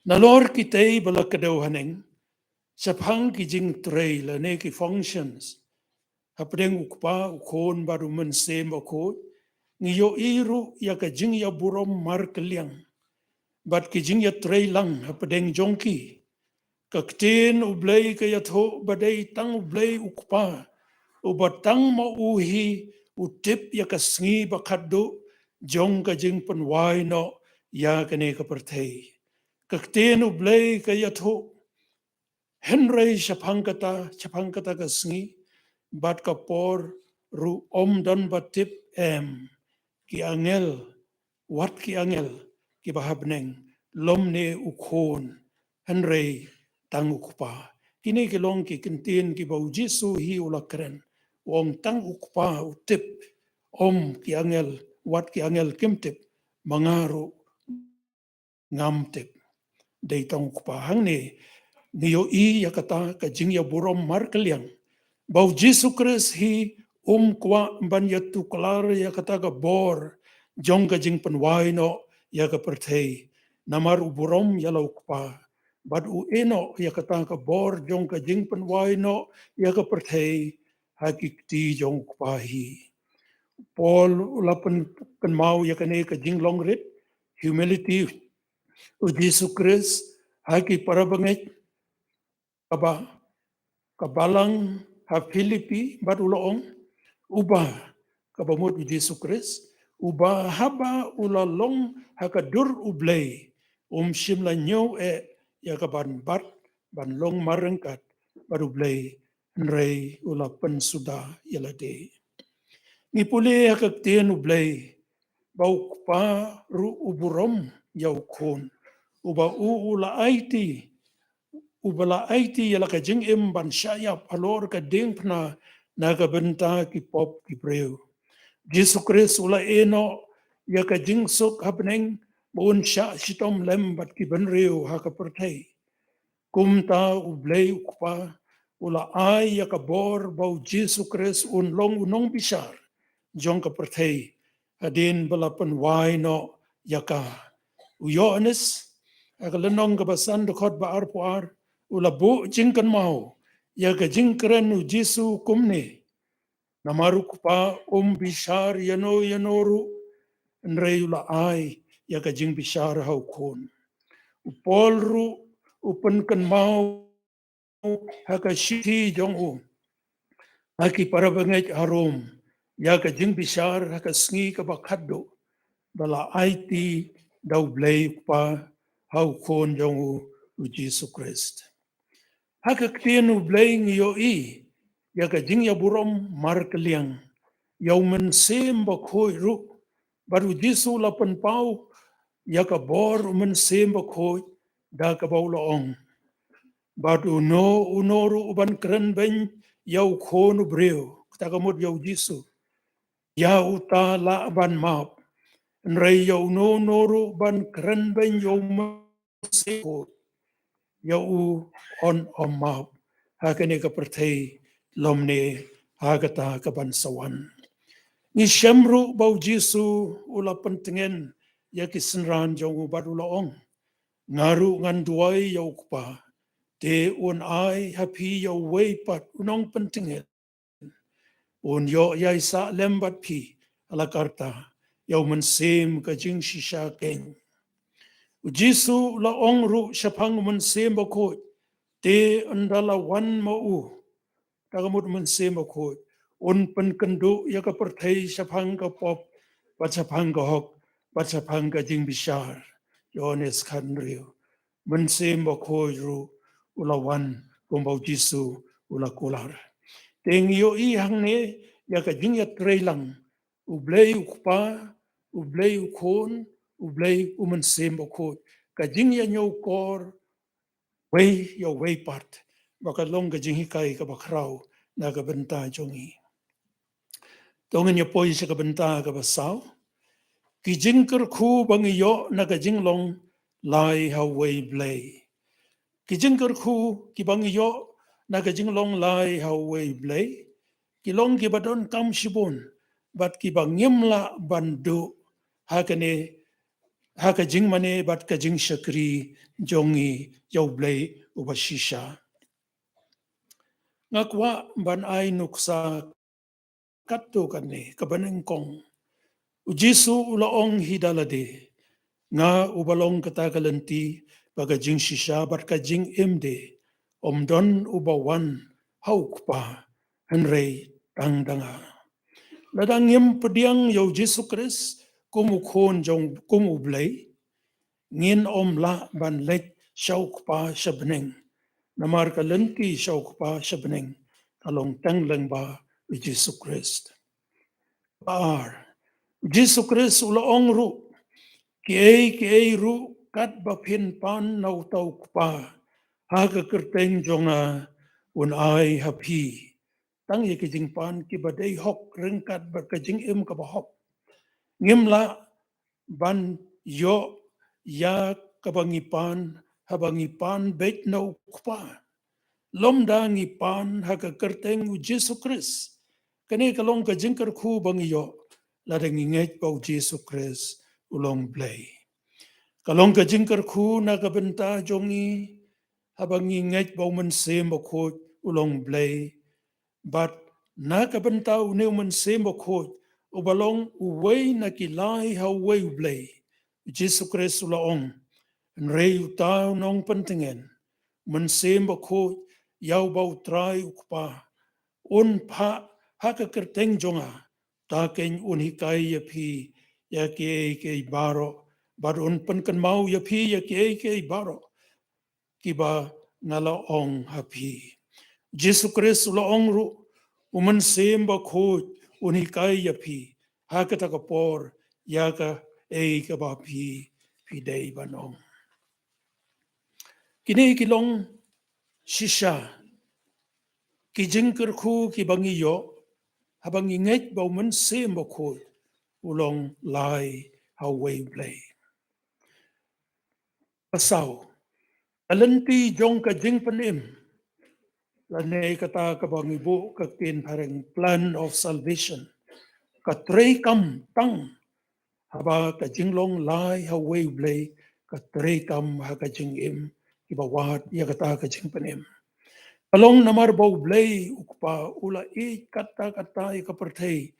Nalor kitei ba la kdew haneng shaphang ki jingtrei lane ki functions hapdeng U Kpa, U Khun bad U Mynsiem Bakhuid, ngi ïohi ruh ïa ka jingïaburom markylliang bad ki jingïatrei lang hapdeng jong ki. Ka Ktien U Blei ka ïathuh ba dei tang U Blei U Kpa uba tang ma u hi u tip ïa ka sngi ba khatduh jong ka jingpynwai noh ïa kane ka pyrthei. Ka Ktien U Blei ka ïathuh Hynrei shaphang kata, shaphang kata ka sngi bad ka por ruh ym don ba tip em ki angel, wat ki angel kiba ha bneng, lymne u Khun, hynrei tang u Kpa. Kine ki long ki kyntien kiba u Jisu hi u la kren. U ong tang u Kpa u tip, ym ki angel, wat ki angel kim tip, ma nga ruh ngam tip. Dei tang u Kpa. Hangne ngi ïohi ïa kata ka jingïaburom markylliang ba u Jisu Khrist hi um kwah ban ïatuklar ïa kata ka bor jong ka jingpynwai noh ïa ka pyrthei. Namar u burom ïa la u Kpa bad u ïehnoh ïa kata ka bor jong ka jingpynwai noh ïa ka pyrthei ha ki kti jong u Kpa hi. Paul u la pyn-, pynmaw ïa kane ka jinglong rit, humility, u Jisu Khrist ha ki parabangeit kaba, ka balang ha Philippi bad u la ong, uba, kaba mut u Jisu Khrist, uba haba u la long ha ka dur u Blei, um shym la ñiew eh ïa ka ban bat, ban long marryngkat bad u Blei, hynrei u la pynsuda ïa lade. Ngi pule ha ka ktien u Blei ba u Kpa ruh u burom ïa u Khun, uba u, u la aiti, uba la aiti ïa la ka jingim ban shah ïap halor ka diengphna na ka bynta ki pop ki briew. Jisu Khrist u la ïehnoh ïa ka jingsuk ha bneng ba un shah shitom lem bad ki bynriew ha ka pyrthei. Kumta u Blei u Kpa u la ai ïa ka bor ba u Jisu Khrist un long u nongbishar jong ka pyrthei hadien ba la pynwai noh ïa ka. U Ïoannis ha ka lynnong kaba san dkhot ba arphew ar u la buh jingkynmaw ïa ka jingkren u Jisu kumne. Namar u Kpa um bishar ïano ïano ruh, hynrei u la ai ïa ka jingbishar ha u Khun. U Paul ruh u pynkynmaw ha ka shithi jong u ha ki parabangeit ha Rom ïa ka jingbishar ha ka sngi kaba khatduh ba la aiti da u Blei u Kpa ha u Khun jong u, u Jisu Khrist. Ha ka ktien u Blei ngi ïohi ïa ka jingïaburom markylliang ïa u Mynsiem Bakhuid ruh, bad u Jisu la pynpaw ïa ka bor u Mynsiem Bakhuid da kaba u la ong, bad uno uno ruh uban kren beiñ ïa u Khun u briew, kata ka mut ïa u Jisu, ïa uta lah ban map. Hynrei ïa uno uno ruh ban kren beiñ ïa u Mynsiem Bakhuid, ïa u yn ym map ha kane ka pyrthei lymne ha kata ka ban sa wan. Ngi shem ruh ba u Jisu u la pyntngen ïa ki synran jong u bad u la ong, nga ruh ngan duwai ïa u Kpa, te un ai ha phi ïa uwei pat u nongpyntngen, un ïoh ïaisah lem bad phi ha la karta ïa u Mynsiem ka jingshisha keiñ. U Jisu u la ong ruh shaphang u Mynsiem Bakhuid, te ynda la wan ma u, kata ka mut u Mynsiem Bakhuid, un pynkynduh ïa ka pyrthei shaphang ka pop bad shaphang ka hok bad shaphang ka jingbishar. Ïoannis khathynriew. Mynsiem Bakhuid ruh u la wan kumba u Jisu u la kular. Te ngi ïohi hangne ïa ka jingïatreilang u Blei u Kpa, u Blei u Khun, u Blei u Mynsiem Bakhuid, ka jingïañiewkor wei ïa uwei pat, ba ka long ka jinghikai kaba khraw na ka bynta jong ngi. To ngin ïa poi sha ka bynta kaba saw. Ki jingkyrkhu ba ngi ïoh na ka jinglong lai ha uwei Blei. Ki jingkyrkhu kiba ngi ïoh na ka jinglong lai ha uwei Blei ki long kiba donkam shibun bad kiba ngim lah ban duh ha kane, ha ka jingmane bad ka jingshakri jong ngi ïa u Blei uba shisha. Nga kwah ban ai nuksa katto katne kaba nyngkong. U Jisu u la ong hi da lade, nga uba long kata ka lynti bad ka jingshisha bad ka jingim de, ym don uba wan ha u Kpa hynrei tang da nga. Lada ngim pdiang ïa u Jisu Khrist kum u Khun jong, kum u Blei, ngin ym lah ban leit sha u Kpa sha bneng. Namar ka lynti sha u Kpa sha bneng ka long tang lyngba u Jisu Khrist. Ba ar, u Jisu Khrist u la ong ruh, kiei kiei ruh katba phin pan na uta u Kpa ha ka kyrteng jong nga, un ai ha phi. Tang ïa ki jingpan kiba dei hok ryngkat bad ka jingim kaba hok. Ngim lah ban ïoh ïa kaba ngi pan haba ngi pan beit na u Kpa. Lymda ngi pan ha ka kyrteng u Jisu Khrist. Kane ka long ka jingkyrkhu ba ngi ïoh lada ngi ngeit ba u Jisu Khrist u long Blei. Ka long ka jingkyrkhu na ka bynta jong ngi haba ngi ngeit ba u Mynsiem Bakhuid u long Blei. Bad na ka bynta une u Mynsiem Bakhuid uba long uwei na ki lai ha uwei u Blei, u Jisu Khrist u la ong, hynrei uta u nongpyntngen, Mynsiem Bakhuid ïa uba u Trai u Kpa un phah ha ka kyrteng jong nga, uta keiñ un hikai ïa phi ïa kiei kiei baroh bad un pynkynmaw ïa phi ïa kiei kiei baroh kiba nga la ong ha phi. Jisu Khrist u la ong ruh, u Mynsiem Bakhuid un hikai ïa phi ha kata ka por ïa kaei kaba phi phi dei ban ong. Kine ki long shisha ki jingkyrkhu kiba ngi ïoh haba ngi ngeit ba u Mynsiem Bakhuid u long lai ha uwei u Blei. Ba saw, ka lynti jong ka jingpynim, lane kata kaba ngi buh ka ktien phareng, plan of salvation, ka treikam tang haba ka jinglong lai ha uwei u Blei, ka treikam ha ka jingim kiba wad ïa kata ka jingpynim. Ka long namar ba u Blei u Kpa u la ïeit katta katta ïa ka pyrthei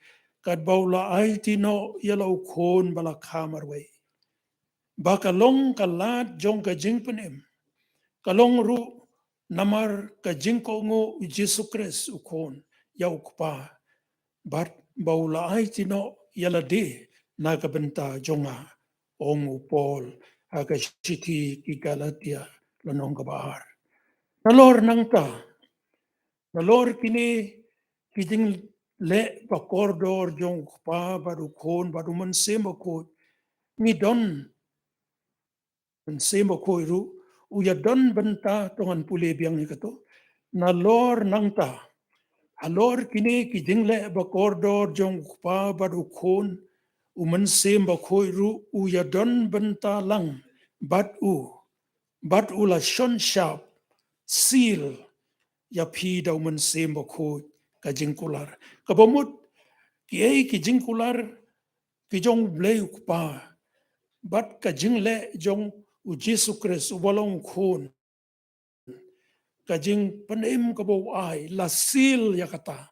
katba u la aiti noh ïa la u Khun ba la kha marwei. Ba ka long ka lad jong ka jingpynim, ka long ruh namar ka jingkohnguh u Jisu Khrist u Khun ïa u Kpa, bad ba u la aiti noh ïa lade na ka bynta jong nga, ong u Paul ha ka shithi ki Galatia lynnong kaba ar. Nalor nangta, nalor kine ki jingleh ba kordor jong u Kpa bad u Khun bad u Mynsiem Bakhuid, ngi don Mynsiem Bakhuid ruh u ïadon bynta, to ngan pule biang ïa kato. Nalor nangta, halor kine ki jingleh ba kordor jong u Kpa bad u Khun, u Mynsiem Bakhuid ruh u ïadon bynta lang bad u, bad u la shon shap, seal ïa phi da u Mynsiem Bakhuid, ka jingkular. Kaba mut kiei ki jingkular ki jong u Blei u Kpa bad ka jingleh jong u Jisu Khrist uba long u Khun, ka jingpynim kaba u ai la seal ïa kata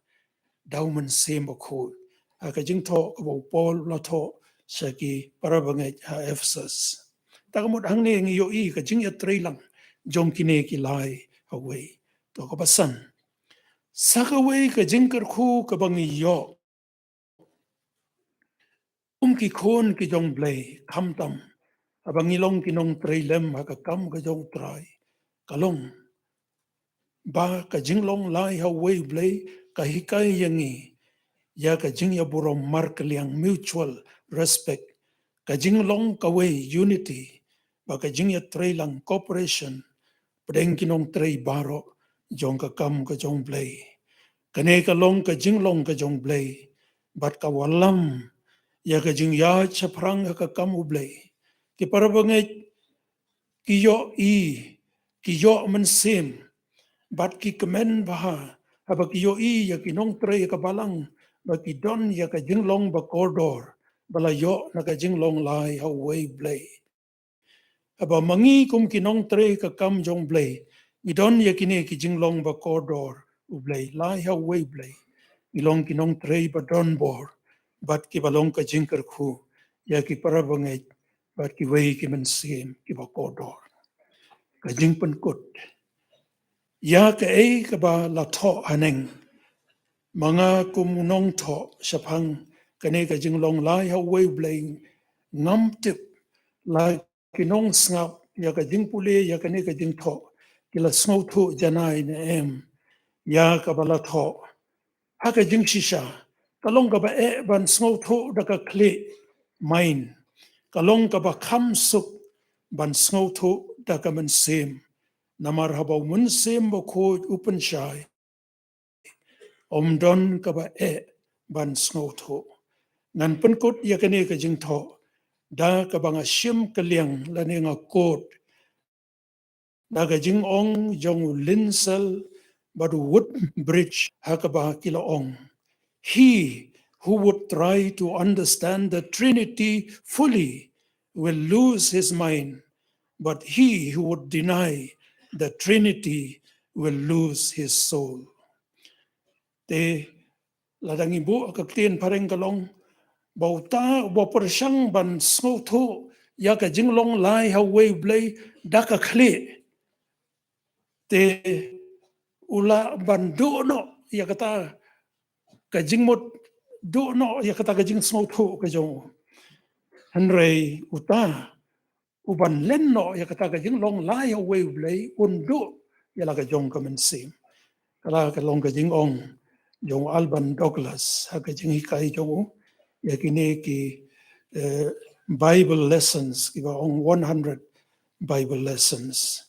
da u Mynsiem Bakhuid. Ha ka jingthoh kaba u Paul u la thoh sha ki para bangeit ha Ephesus. Ta ka mut hangne ngi ïohi ka jingïatreilang jong kine ki lai ha uwei. To kaba san, sa kawei ka jingkyrkhu kaba ngi ïoh kum ki khun ki jong u Blei, khamtam haba ngi long ki nongtrei lem ha ka kam ka jong u Trai, ka long ba ka jinglong lai ha uwei u Blei ka hikai ïa ngi ïa ka jingïaburom markylliang, mutual respect, ka jinglong kawei, unity, ba ka jingïatreilang, cooperation, pdeng ki nongtrei baroh jong ka kam ka jong u Blei. Kane ka long ka jinglong ka jong u Blei bad ka wallam ïa ka jingïaid shaphrang ha ka kam u Blei. Ki para bangeit ki ïohi, ki ïoh mynsiem bad ki kmen bha haba ki ïohi ïa ki nongtrei ha ka balang ba ki don ïa ka jinglong ba kordor ba la ïoh na ka jinglong lai ha uwei u Blei. Haba ma ngi kum ki nongtrei ka kam jong u Blei ngi don ïa kine ki jinglong ba kordor u Blei, lai ha uwei u Blei, ngi long ki nongtrei ba don bor bad kiba long ka jingkyrkhu ïa ki para bangeit bad kiwei ki mynsiem kiba kordor. Ka jingpynkut ïa kaei kaba la thoh haneng, ma nga kum u nongthoh shaphang kane ka jinglong lai ha uwei u Blei, ngam tip la ki nongsngap ïa ka jingpule ïa kane ka jingthoh ki la sngewthuh janai ne em ïa kaba la thoh. Ha ka jingshisha, ka long kaba eh ban sngewthuh da ka khlieh, mind. Ka long kaba kham suk ban sngewthuh da ka mynsiem. Namar haba u Mynsiem Bakhuid u pynshai, ym don kaba eh ban sngewthuh. Ngan pynkut ïa kane ka jingthoh da kaba nga shim kylliang lane nga quote da ka jingong jong u Linsell bad u Woodbridge, ha kaba ki la ong: "He who would try to understand the Trinity fully will lose his mind, but he who would deny the Trinity will lose his soul." Te lada ngi buh ka ktien phareng ka long ba uta uba pyrshang ban sngewthuh ïa ka jinglong lai ha uwei u Blei da ka khlieh, te u lah ban duh noh ïa kata ka jingmut, duh noh ïa kata ka jingsngewthuh ka jong u. Hynrei uta uban len noh ïa kata ka jinglong lai ha uwei u Blei un duh ïa la ka jong ka mynsiem. Ka la ka long ka jingong jong u Alban Douglas ha ka jinghikai jong u ïa kine ki, eh, Bible lessons, kiba ong one hundred Bible lessons.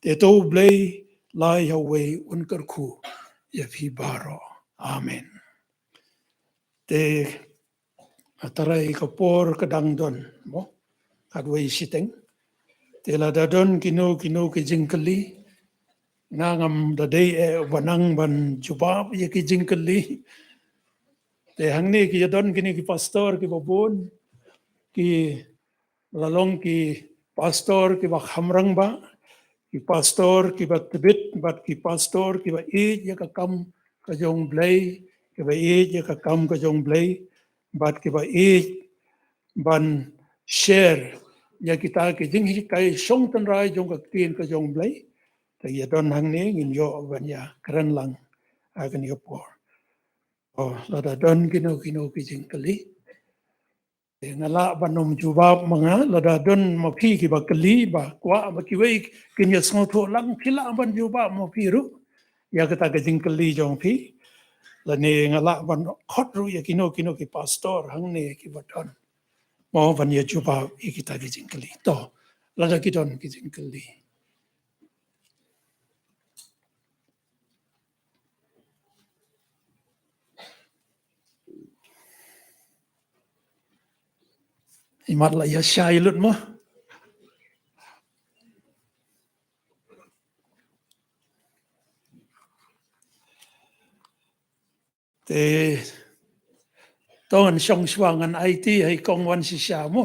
Te to u Blei lai ha uwei un kyrkhu ïa phi baroh. Amen. Te ha trai ka por ka dang don mo, khatwei shiteng. Te lada don kino kino ki jingkylli, nga ngam da dei eh uba nang ban jubab ïa ki jingkylli. Te hangne ki ïa don kine ki pastor kiba bun, ki la long ki pastor kiba kham rangbah, ki pastor kiba tbit, bad ki pastor kiba ïeit ïa ka kam ka jong u Blei, kiba ïeit ïa ka kam ka jong u Blei, bad kiba ïeit ban share ïa kita ki jinghikai shong tynrai jong ka ktien ka jong u Blei. Te ïa don hangne ngin ïoh ban ïa kren lang ha kane ka por. Oh, lada don kino kino ki jingkylli, nga lah ban ym jubab ma nga. Lada don ma phi kiba kylli ba kwah ba kiwei kin ïa sngewthuh lang, phi lah ban jubab ma phi ruh ïa kata ka jingkylli jong phi. Lane nga lah ban khot ruh ïa kino kino ki pastor hangne kiba don mo ban ïa jubab ïa kita ki jingkylli. To, lada ki don ki jingkylli. Imat la ïa shai lut mo. Te to ngan shong shuwa ngan aiti ha i kong wan shisha mo.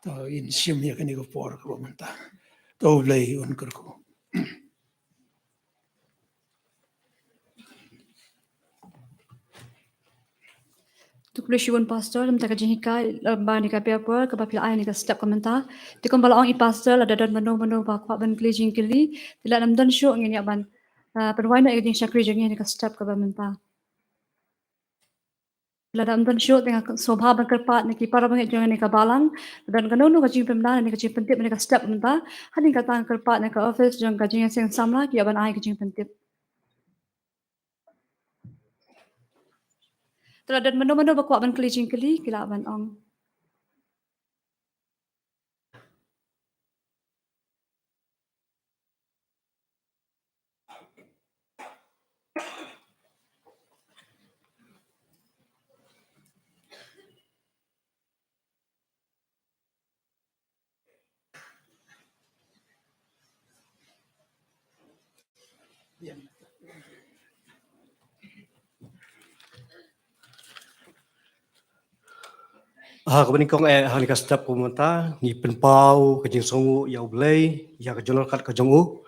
To in shim ïa kane ka por kaba mynta. To u Blei un kyrkhu. To khublei shibun pastor, mynta ka jinghikai, eh, ba ni ka pia por, kaba phi la ai ni ka step ka mynta. Te kumba la ong i pastor, lada don mano mano ba kwah ban kylli jingkylli, te lada ym don shuh ngin ïa ban, eh, pynwai noh ïa ka jingshakri jong ngi ni ka step kaba mynta. Lada ym don shuh te nga sngewbha ban kyrpad na ki para bangeit jong ngi ka balang. Lada don kano kano ka jingpynbna ne ka jingpyntip ne ka step mynta. Hadien kata nga kyrpad na ka office jong ka jingïaseng samla ki ïa ban ai ka jingpyntip. Te lada don mano mano ba kwah ban kylli jingkylli ki lah ban ong. Ha kaba nyngkong eh, ha kane ka step kaba mynta ngi pynpaw ka jingsngewnguh ïa U Blei ïa ka jingdon ryngkat ka jong u.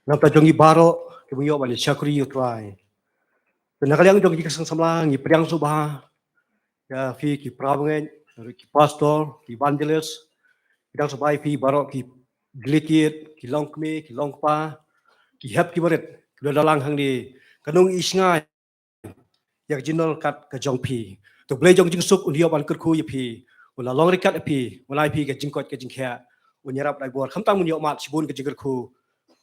Namar jong ngi baroh kiba ngi ïoh ban ïa shakri ïa U Trai. Te na ka liang jong ngi ki seng samla ngi pdiang sngewbha ïa phi ki para bangeit, ki pastor, ki evangelist, pdiang sngewbha ïa phi baroh ki delegate, ki longkmie, ki longkpa, ki hep ki barit kiba la lang hangne. Ka nong i shngain ïa ka jingdon ryngkat ka jong phi. To U Blei jong jingsuk un ïoh ban kyrkhu ïa phi, un la long ryngkat ïa phi, un ai phi ka jingkoit ka jingkhiah, un ïarap da bor. Khamtam un ïoh mad shibun ka jingkyrkhu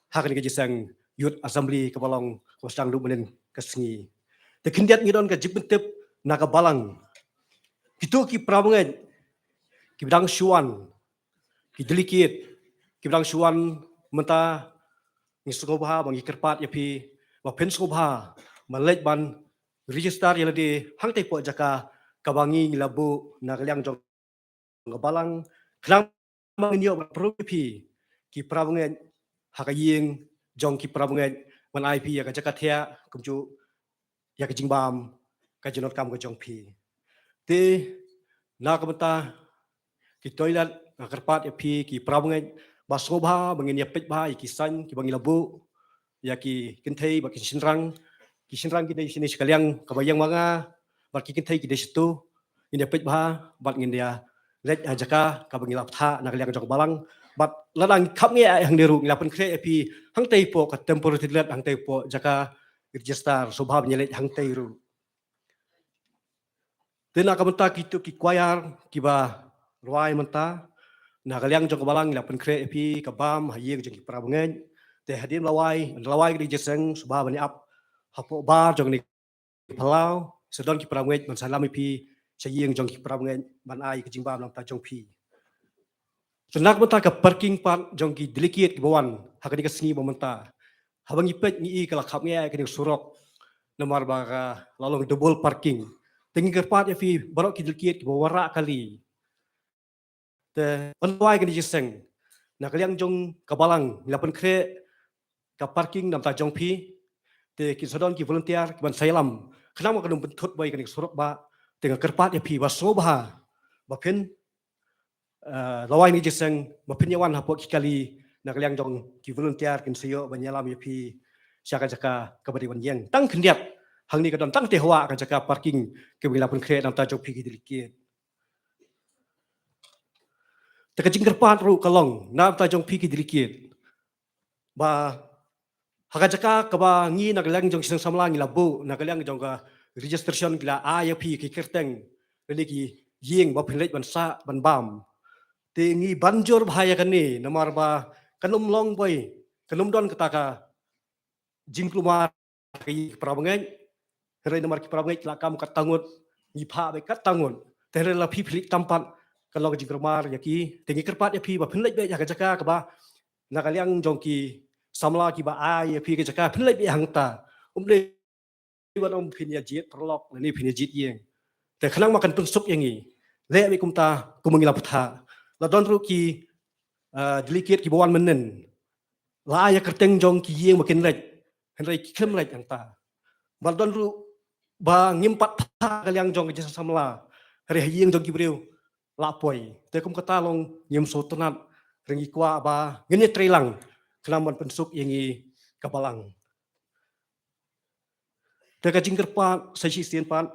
ha kane ka jingïaseng Youth Assembly kaba long kaba sdang mynhynnin ka sngi. Te khyndiat ngi don ka jingpyntip na ka balang. Kito ki parabangeit kiba dang shu wan, ki delegate kiba dang shu wan mynta, ngi sngewbha ba ngi kyrpad ïa phi ba phin sngewbha ban leit ban register ïa lade hangtei hapoh jaka kaba ngi ngi la buh na ka liang jong ka balang, khnang ba ngin ïoh ban pynrung ïa phi ki parabangeit ha ka ïing jong ki parabangeit ban ai phi ïa ka jaka thiah kumjuh ïa ka jingbam ka jingdonkam ka jong phi. Te na ka bynta ki toilet nga kyrpad ïa phi ki parabangeit ba sngewbha ba ngin ïa peit bha ïa ki sign kiba ngi la buh ïa ki kynthei bad ki shynrang. Ki shynrang ki dei shane sha ka liang kaba ïeng ma nga bad ki kynthei ki dei shatu. Ngin ïa peit bha bad ngin ïa leit ha jaka kaba ngi la bthah na ka liang jong ka balang. Bad lada ngi khapngiah hangne ruh ngi la pynkhreh ïa phi hangtei hapoh ka temporary toilet, hangtei hapoh jaka register, sngewbha ban ïa leit hangtei ruh. Te na ka bynta kito ki choir kiba rwai mynta, na ka liang jong ka balang ngi la pynkhreh ïa phi ka bam ha ïing jong ki parabangeit. Te hadien ba la wai, la wai ka jingïaseng, sngewbha ban ïa ap hapoh bar jong kane ka phyllaw, sa don ki parabangeit ban sa ïalam ïa phi sha ïing jong ki parabangeit ban ai ka jingbam na ka bynta jong phi. Te na ka bynta ka parking pat jong ki delegate kiba wan ha kane ka sngi ba mynta. Haba ngi peit ngi i ka la khapngiah kane ka surok namar ba ka la long double parking. Te ngi kyrpad ïa phi baroh ki delegate kiba wanrah kali. Te ban rwai kane ka jingïaseng, na ka liang jong ka balang ngi la pynkhreh ka parking na ka bynta jong phi. Te kin sa don ki volunteer kiban sa ïalam khnang ba kan ym pynthut bha ïa kane ka surok ba. Te nga kyrpad ïa phi ba sngewbha ba phin, eh, la wai kane ka jingïaseng ba phin ïa wan hapoh ki kali, na ka liang jong ki volunteer kin sa ïoh ban ïalam ïa phi sha ka jaka kaba dei ban ïeng. Tang khyndiat hangne ka don tang te hawa ka jaka parking kaba ngi la pynkhreh na ka bynta jong phi ki delegate. Te ka jingkyrpad ruh ka long na ka bynta jong phi ki delegate ba ha ka jaka kaba ngi na ka liang jong ki seng samla ngi la buh na ka liang jong ka registration ki la ai ïa phi ki kyrteng lane ki ïing ba phin leit ban sah ban bam. Te ngi ban jur bha ïa kane namar ba kan ym long bha, kan ym don kata ka jingkulmar ki parabangeit. Hynrei namar ki parabangeit ki la kam katto ngut, ngi phah beit katto ngut. Te hynrei la phi phi leit tam pat kan long ka jingkulmar ïa ki. Te ngi kyrpad ïa phi ba phin leit beit ha ka jaka kaba na ka liang jong ki samla kiba ai ïa phi ka jaka, phin leit beit hangta. Ym dei ban ong phin ïa jied paralok lane phin ïa jied ïing. Te khnang ba kan pynsuk ïa ngi, leh beit kumta kumba ngi la bthah. La don ruh ki, ah, delegate kiba wan mynnin, la ai ïa kyrteng jong ki ïing ba kin leit, hynrei kim leit hangta. Ba la don ruh ba ngim pat phah ha ka liang jong ka jingsamla, hynrei ha ïing jong ki briew la poi. Te kum kata long ngim sngewtynnat, hynrei ngi kwah ba ngin ïatreilang khnang ban pynsuk ïa ngi ka balang. Te ka jingkyrpad sa shisien pat,